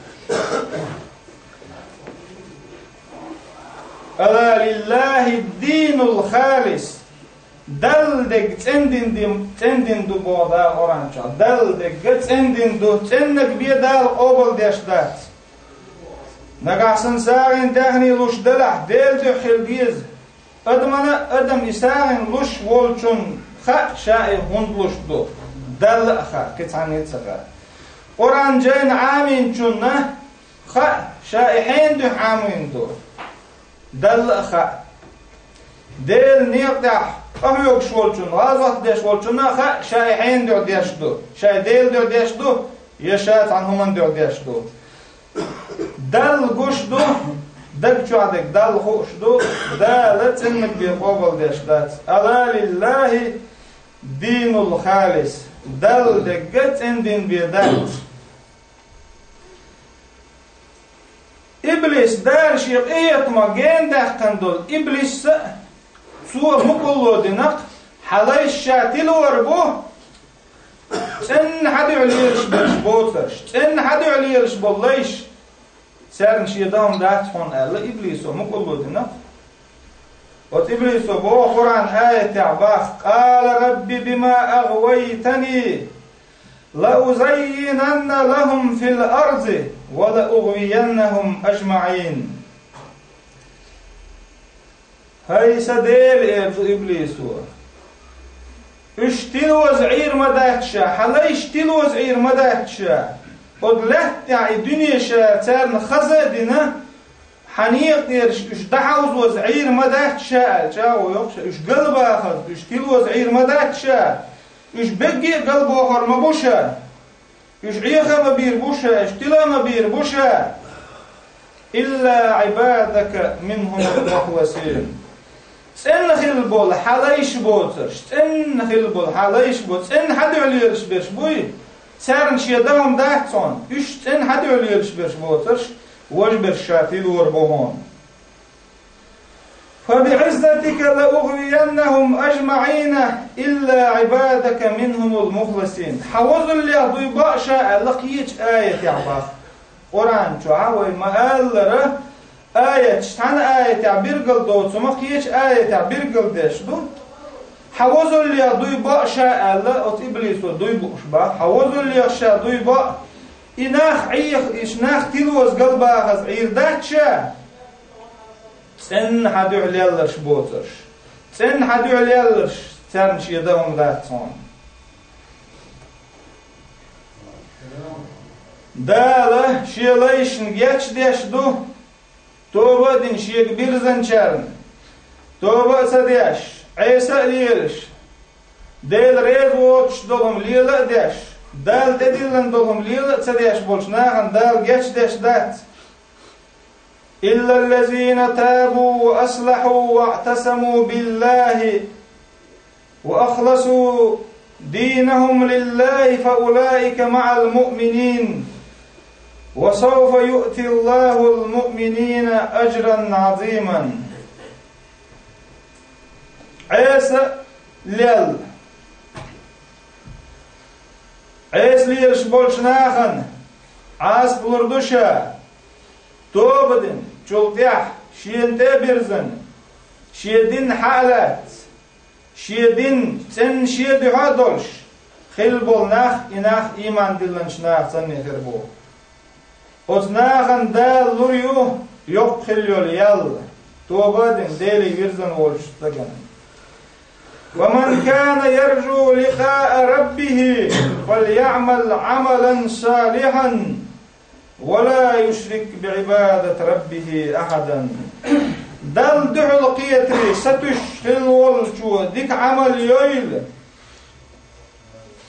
ألا لله الدين الخالص. Далла дерг цӀена дин ди-, цӀена дин ду боху Дала Къуръан чохь. Далла дерг цӀена дин ду, цӀеннаг бен Дала къобалдеш дац. Нагахь санна сагӀина даьхни луш делахь, Делан дуьхьа хила деза. Адамана, адам и сагӀина луш волчунна хаьа ша и хӀунда луш ду, Далла а хаьа, кхин цхьанна а ца хаьа. Къуръан жайна Ӏамийначунна хаьа ша и хьенан дуьхьа Ӏамийна ду, Далла а хаьа. Делан некъа тӀехь къахьоьгуш волчунна, гӀазот деш волчунна а хаьа ша и хьенан дуьхьа деш ду, ша и Делан дуьхьа деш ду, я ша цхьана хӀуманна дуьхьа деш ду. Далла гуш ду, даг чохь дерг Далла хууш ду, Дала цӀеннаг бен къобалдеш дац. ألا لله الدين الخالص. Далла дерг цӀена дин бен дац. Иблис, Дала шен къинхетамах гена даьккхина долу Иблис а, цо мукъалло динарг, хьан лайш ша тилор бу, цӀенна хьан дуьхьа лелаш берш боцурш, цӀенна хьан дуьхьа лелаш болу лайш, царна шен дан дац хьуна аьлла, иблисо мукъалла дина. Оцу иблисо боху Къуръан аятехь бах: «Къала рабби бима агъвайтани, ла узаййинанна лахум фил арзи, ва ла угъвияннахум ажмаин». ХӀай сан Дела, эр ду иблисо, уьш тилоза Ӏийр ма дац ша, хьан лайш тилоза Ӏийр ма дац ша, оцу лаьтта тӀехь и дуьне ша царна хаза а дина, хьан некъа тӀераш уьш дӀахьовзоза Ӏийр ма дац ша аьлла, чӀагӀо йоккхуш, уьш галбахаза, уьш тилоза Ӏийр ма дац ша, уьш бегге а галбохур ма бу ша. Уьш Ӏеха а ма бийр бу ша, уьш тила а ма бийр бу ша. Илла Ӏибадака минхумул мухласин. ЦӀена хилла болу хьан лайш боцурш, цӀена хилла болу хьан лайш бо, цӀена хьан дуьхьа лелаш берш буй? Царна шен дан дац хьуна, уьш цӀена хьан дуьхьа лелаш берш боцурш, важа берш ша тилор бу хьуна. «Фа биӀиззатика ла угъвияннахум ажмаӀина илла Ӏибадака минхумул мухласин». Хьан возаллех дуй баа ша аьлла кхечу аятехь бах. Къуръан чохь вай ма-аллара, аяташ цхьана аятехь биргал доцу, ма кхечу аятехь биргал деш ду. Хьан возаллех дуй баа ша аьлла, оцу иблисо дуй бууш бах. Хьан возаллех ша дуй баа, и нах Ӏеха, и нах тилоза галбахаза Ӏийр дац ша? ЦӀенна хьан дуьхьа лелларш боцурш. ЦӀенна хьан дуьхьа лелларш, царна шен дан хӀума дац хьуна. Дала шен лайшна гечдеш ду, тоба а дина шега бирзинчарна. Тоба а ца деш, Ӏеса а лелаш, Дела реза воцуш долу хӀума лела а деш, Дала тӀедиллина долу хӀума лела а ца деш болчу нахана Дала гечдеш дац. إلا الذين تابوا وأصلحوا واعتصموا بالله وأخلصوا دينهم لله فأولئك مع المؤمنين وسوف يؤتي الله المؤمنين أجرا عظيما. Ӏеса лелла. Ӏеса лелаш болчу нахана Ӏазап лур ду ша, тоба дина, чул тӀаьхьа шена тӀе а бирзина, шен дин хьа а лаьцна, шен дин цӀенна шен дуьхьа а долуш хилла болу нах, и нах ийман диллинчу нахаца санна хир бу. Оцу нахана Дала лур ю йоккха хилла йолу ял, тоба а дина, Деле вирзина волчу стагана. ومن كان يرجو لقاء ربه فليعمل عملا صالحا ولا يشرك بعبادة ربه أحدا. Далла дуьхьал кхетаре сатуьйсуш хилла волчо дика Ӏамал йойла.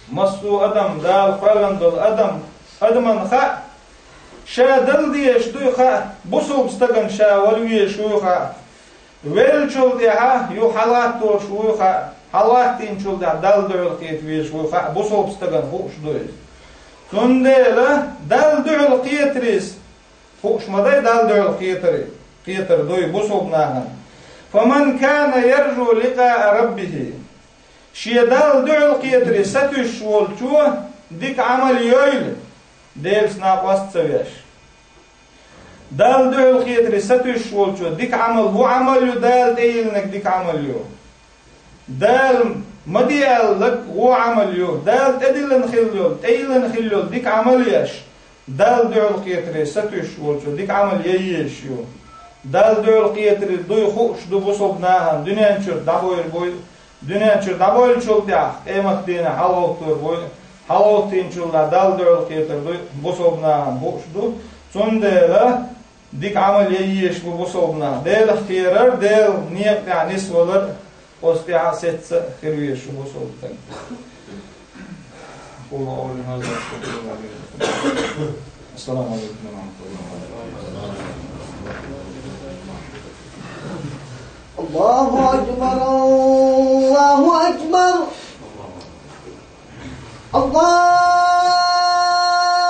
Массо а адам, Дала кхоьллина долу адам, адаман хаьа, ша Далла дезаш дуй хаьа, бусалба стагана ша вала везаш вуй хаьа. Веллачул тӀаьхьа юха хьалаттош вуй хаьа, хьалаттийначул тӀаьхьа Далла дуьхьал кхета везаш вуй хаьа, бусалба стагана хууш ду иза. Цундела Далла дуьхьал кхетарис хууш ма дай, Далла дуьхьал кхетар, кхетар дуй бусалба нахана. فمن كان يرجو لقاء ربه. Шен Далла дуьхьал кхетаре сатуьйсуш волчо дика Ӏамал йойла, Делаца накъост ца веш. Далла дуьхьал кхетаре сатуьйсуш волчо дика Ӏамал, хӀун Ӏамал ю Дала тӀейиллинарг дика Ӏамал ю? Дала ма де аьлларг вон Ӏамал ю? Дала тӀедиллина хилла йолу, тӀейиллина хилла йолу дика Ӏамал еш, Далла дуьхьал кхетаре сатуьйсуш волчо дика Ӏамал ян езаш ю. Далла дуьхьал кхетаре дуй хууш ду бусалба нахана, дуьнен чуьра дӀабойр буй, дуьнен чуьра дӀабойлучул тӀаьхьа къематдийнахь хьалагӀовттор буй, хьалагӀовттийначул тӀаьхьа Далла дуьхьал кхетар дуй бусалба нахана хууш ду. Цундела дика Ӏамал ян езаш бу бусалба нах. Делах кхерар, Делан некъа тӀехь нисвалар, оцу тӀехь а сецца а хир везаш ву бусалба стаг. أقول قولي هذا وأستغفر الله لي ولكم. السلام عليكم ورحمة الله وبركاته. الله أكبر، الله أكبر،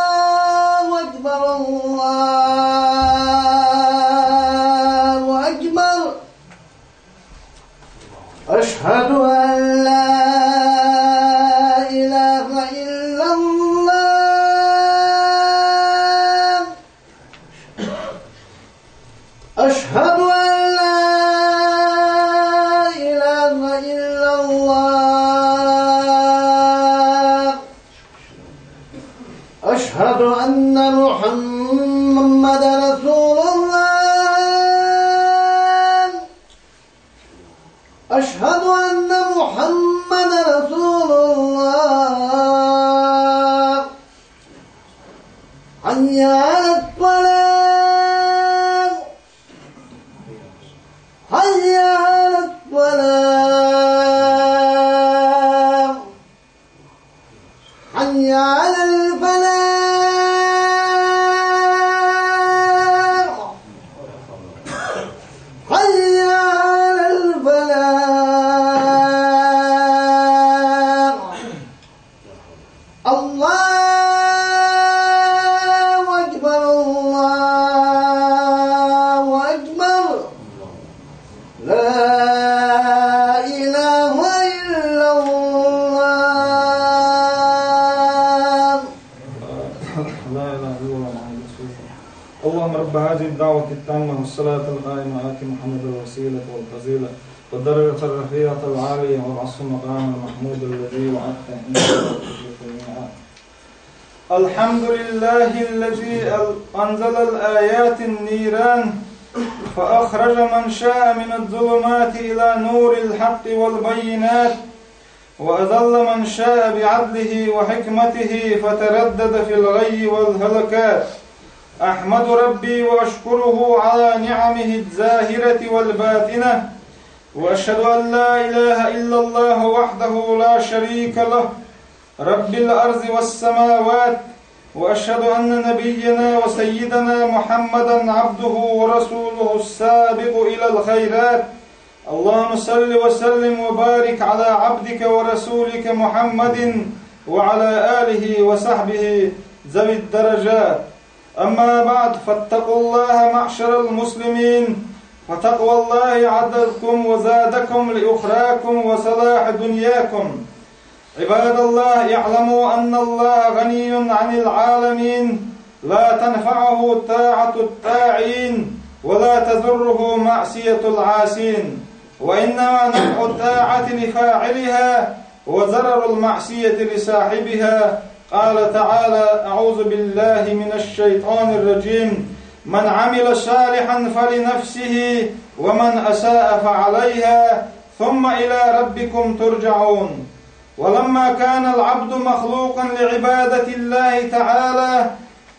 الله أكبر، الله أكبر. أشهد أن لا إله إلا الله. أن محمد رسول الله. أشهد أن محمد رسول الله. حي على الصلاة. حي على الصلاة. حي على الفلاح. حي على الفلاح. الله أكبر، الله أكبر. لا إله إلا الله. لا إله إلا الله. اللهم رب هذه الدعوة التامة والصلاة القائمة، آت محمدا الوسيلة والفضيلة والدرجة الرفيعة العالية وابعثه مقاما محمودا الذي وعدته، إنك لا تخلف الميعاد. الحمد لله الذي أنزل الآيات النيران، فأخرج من شاء من الظلمات إلى نور الحق والبينات، وأذل من شاء بعدله وحكمته فتردد في الغي والهلكات. أحمد ربي وأشكره على نعمه الظاهرة والباطنة، وأشهد أن لا إله إلا الله وحده لا شريك له، رب الأرض والسماوات، وأشهد أن نبينا وسيدنا محمدا عبده ورسوله السابق إلى الخيرات. اللهم صل وسلم وبارك على عبدك ورسولك محمد وعلى آله وصحبه ذوي الدرجات. أما بعد، فاتقوا الله معشر المسلمين، فتقوى الله عدكم وزادكم لأخراكم وصلاح دنياكم. عباد الله، اعلموا أن الله غني عن العالمين، لا تنفعه طاعة الطاعين ولا تضره معصية العاصين، وإنما نفع الطاعة لفاعلها وضرر المعصية لصاحبها. قال تعالى: أعوذ بالله من الشيطان الرجيم. من عمل صالحا فلنفسه ومن أساء فعليها ثم إلى ربكم ترجعون. ولما كان العبد مخلوقا لعبادة الله تعالى،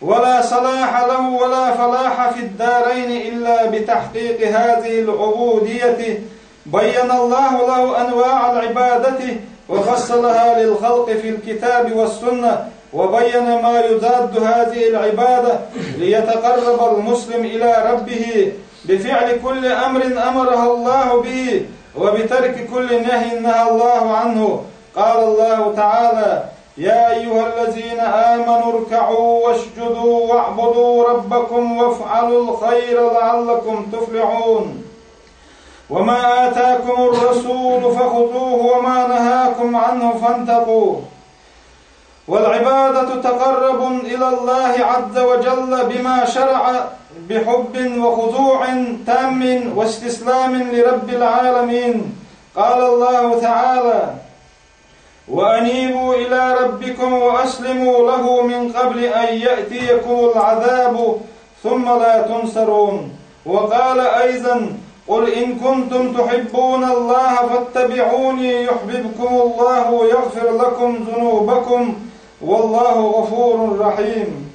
ولا صلاح له ولا فلاح في الدارين إلا بتحقيق هذه العبودية، بين الله له أنواع العبادة وفصلها للخلق في الكتاب والسنة، وبين ما يضاد هذه العبادة ليتقرب المسلم إلى ربه بفعل كل أمر أمره الله به وبترك كل نهي نهى الله عنه. قال الله تعالى: يا أيها الذين آمنوا اركعوا واسجدوا واعبدوا ربكم وافعلوا الخير لعلكم تفلحون. وما آتاكم الرسول فخذوه وما نهاكم عنه فانتهوا. والعبادة تقرب إلى الله عز وجل بما شرع بحب وخضوع تام واستسلام لرب العالمين. قال الله تعالى: وأنيبوا إلى ربكم وأسلموا له من قبل أن يأتيكم العذاب ثم لا تنصرون. وقال أيضا: قل إن كنتم تحبون الله فاتبعوني يحببكم الله ويغفر لكم ذنوبكم والله غفور رحيم.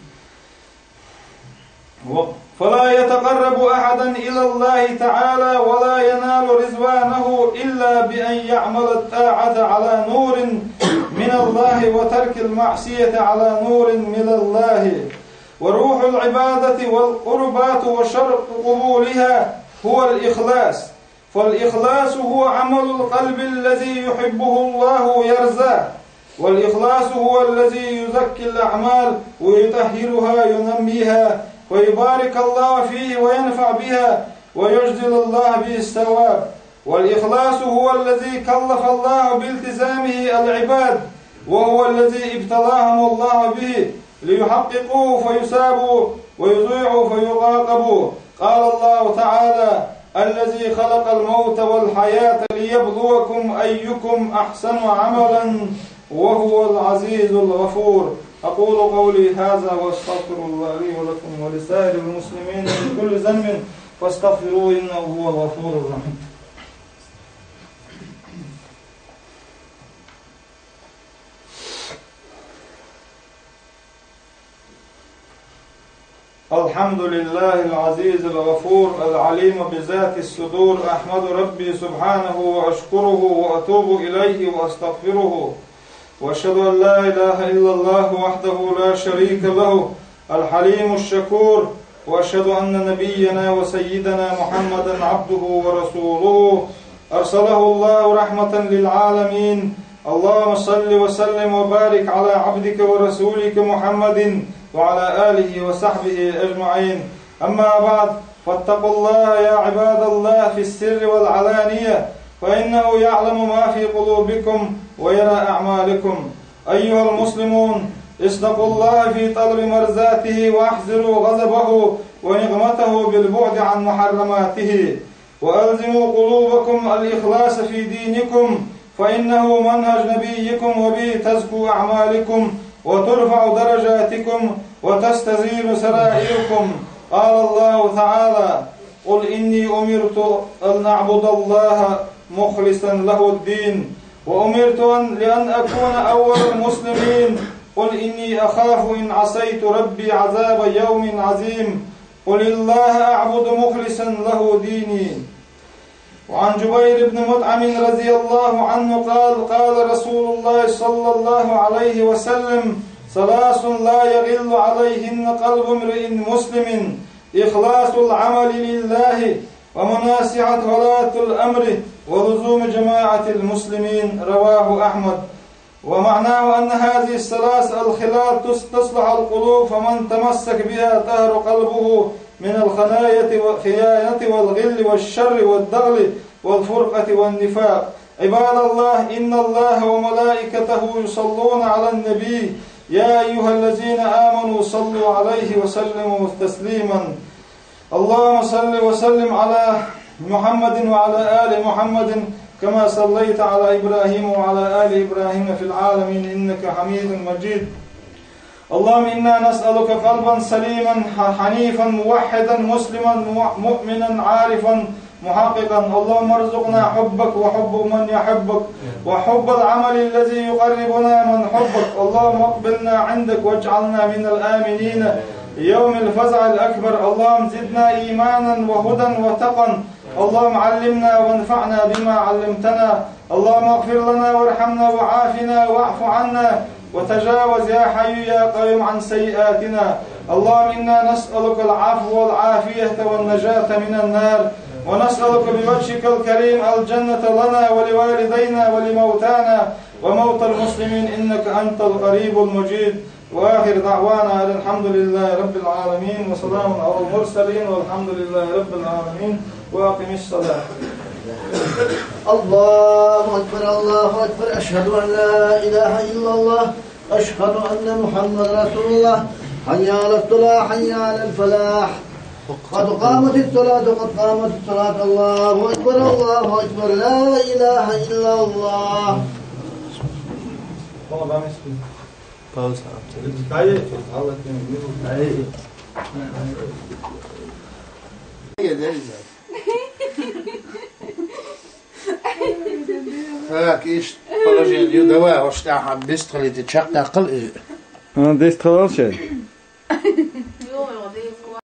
و-، فلا يتقرب أحدا إلى الله تعالى ولا ينال رضوانه إلا بأن يعمل الطاعة على نور من الله وترك المعصية على نور من الله. وروح العبادة والقربات وشرط قبولها هو الإخلاص، فالإخلاص هو عمل القلب الذي يحبه الله ويرضاه، والإخلاص هو الذي يزكي الأعمال ويطهرها وينميها، فيبارك الله فيه وينفع بها، ويجزل الله به الثواب. والإخلاص هو الذي كلف الله بالتزامه العباد، وهو الذي ابتلاهم الله به ليحققوه فيثابوا ويطيعوا فيعاقبوا. قال الله تعالى: الذي خلق الموت والحياة ليبلوكم أيكم أحسن عملا وهو العزيز الغفور. أقول قولي هذا وأستغفر الله لي ولكم ولسائر المسلمين من كل ذنب فاستغفروه إنه هو الغفور الرحيم. الحمد لله العزيز الغفور العليم بذات الصدور. أحمد ربي سبحانه وأشكره وأتوب إليه وأستغفره. وأشهد أن لا إله إلا الله وحده لا شريك له الحليم الشكور. وأشهد أن نبينا وسيدنا محمدا عبده ورسوله أرسله الله رحمة للعالمين. اللهم صل وسلم وبارك على عبدك ورسولك محمد وعلى آله وصحبه أجمعين. أما بعد، فاتقوا الله يا عباد الله في السر والعلانية، فإنه يعلم ما في قلوبكم ويرى أعمالكم. أيها المسلمون، اصدقوا الله في طلب مرضاته وأحذروا غضبه ونقمته بالبعد عن محرماته. وألزموا قلوبكم الإخلاص في دينكم، فإنه منهج نبيكم وبه تزكو أعمالكم وترفع درجاتكم وتستزين سرائركم. قال الله تعالى: قل إني أمرت أن أعبد الله مخلصا له الدين، وأمرت أن، لأن أكون أول المسلمين. قل إني أخاف إن عصيت ربي عذاب يوم عظيم. قل الله أعبد مخلصا له ديني. وعن جبير بن مطعم رضي الله عنه قال: قال رسول الله صلى الله عليه وسلم: ثلاث لا يغل عليهن قلب امرئ مسلم: إخلاص العمل لله، ومناصحة ولاة الأمر، ولزوم جماعة المسلمين. رواه أحمد. ومعناه أن هذه الثلاث الخلال تص-، تصلح القلوب، فمن تمسك بها طهر قلبه من الخناية والخيانة والغل والشر والدغل والفرقة والنفاق. عباد الله، إن الله وملائكته يصلون على النبي، يا أيها الذين آمنوا صلوا عليه وسلموا تسليما. اللهم صل وسلم على محمد وعلى آل محمد كما صليت على إبراهيم وعلى آل إبراهيم في العالمين إنك حميد مجيد. اللهم إنا نسألك قلبا سليما ح-، حنيفا موحدا مسلما مو-، مؤمنا عارفا محققا. اللهم ارزقنا حبك وحب من يحبك وحب العمل الذي يقربنا من حبك. اللهم اقبلنا عندك واجعلنا من الآمنين يوم الفزع الأكبر. اللهم زدنا إيمانا وهدى وتقى. اللهم علمنا وانفعنا بما علمتنا. اللهم اغفر لنا وارحمنا وعافنا واعف عنا وتجاوز يا حي يا قيوم عن سيئاتنا. اللهم إنا نسألك العفو والعافية والنجاة من النار، ونسألك بوجهك الكريم الجنة لنا ولوالدينا ولموتانا وموتى المسلمين إنك أنت القريب المجيد. وآخر دعوانا أن الحمد لله رب العالمين وسلام على المرسلين والحمد لله رب العالمين. وأقم الصلاة. الله أكبر، الله أكبر. أشهد أن لا إله إلا الله. أشهد أن محمدا رسول الله. حي على الصلاة، حي على الفلاح. قد قامت الصلاة، قد قامت الصلاة. الله أكبر، الله أكبر. لا إله إلا الله. Pauza. Так, ишт положение. Давай, ош тӀехьа бистхилити чакхдаккхал и. А, дестхалал шай.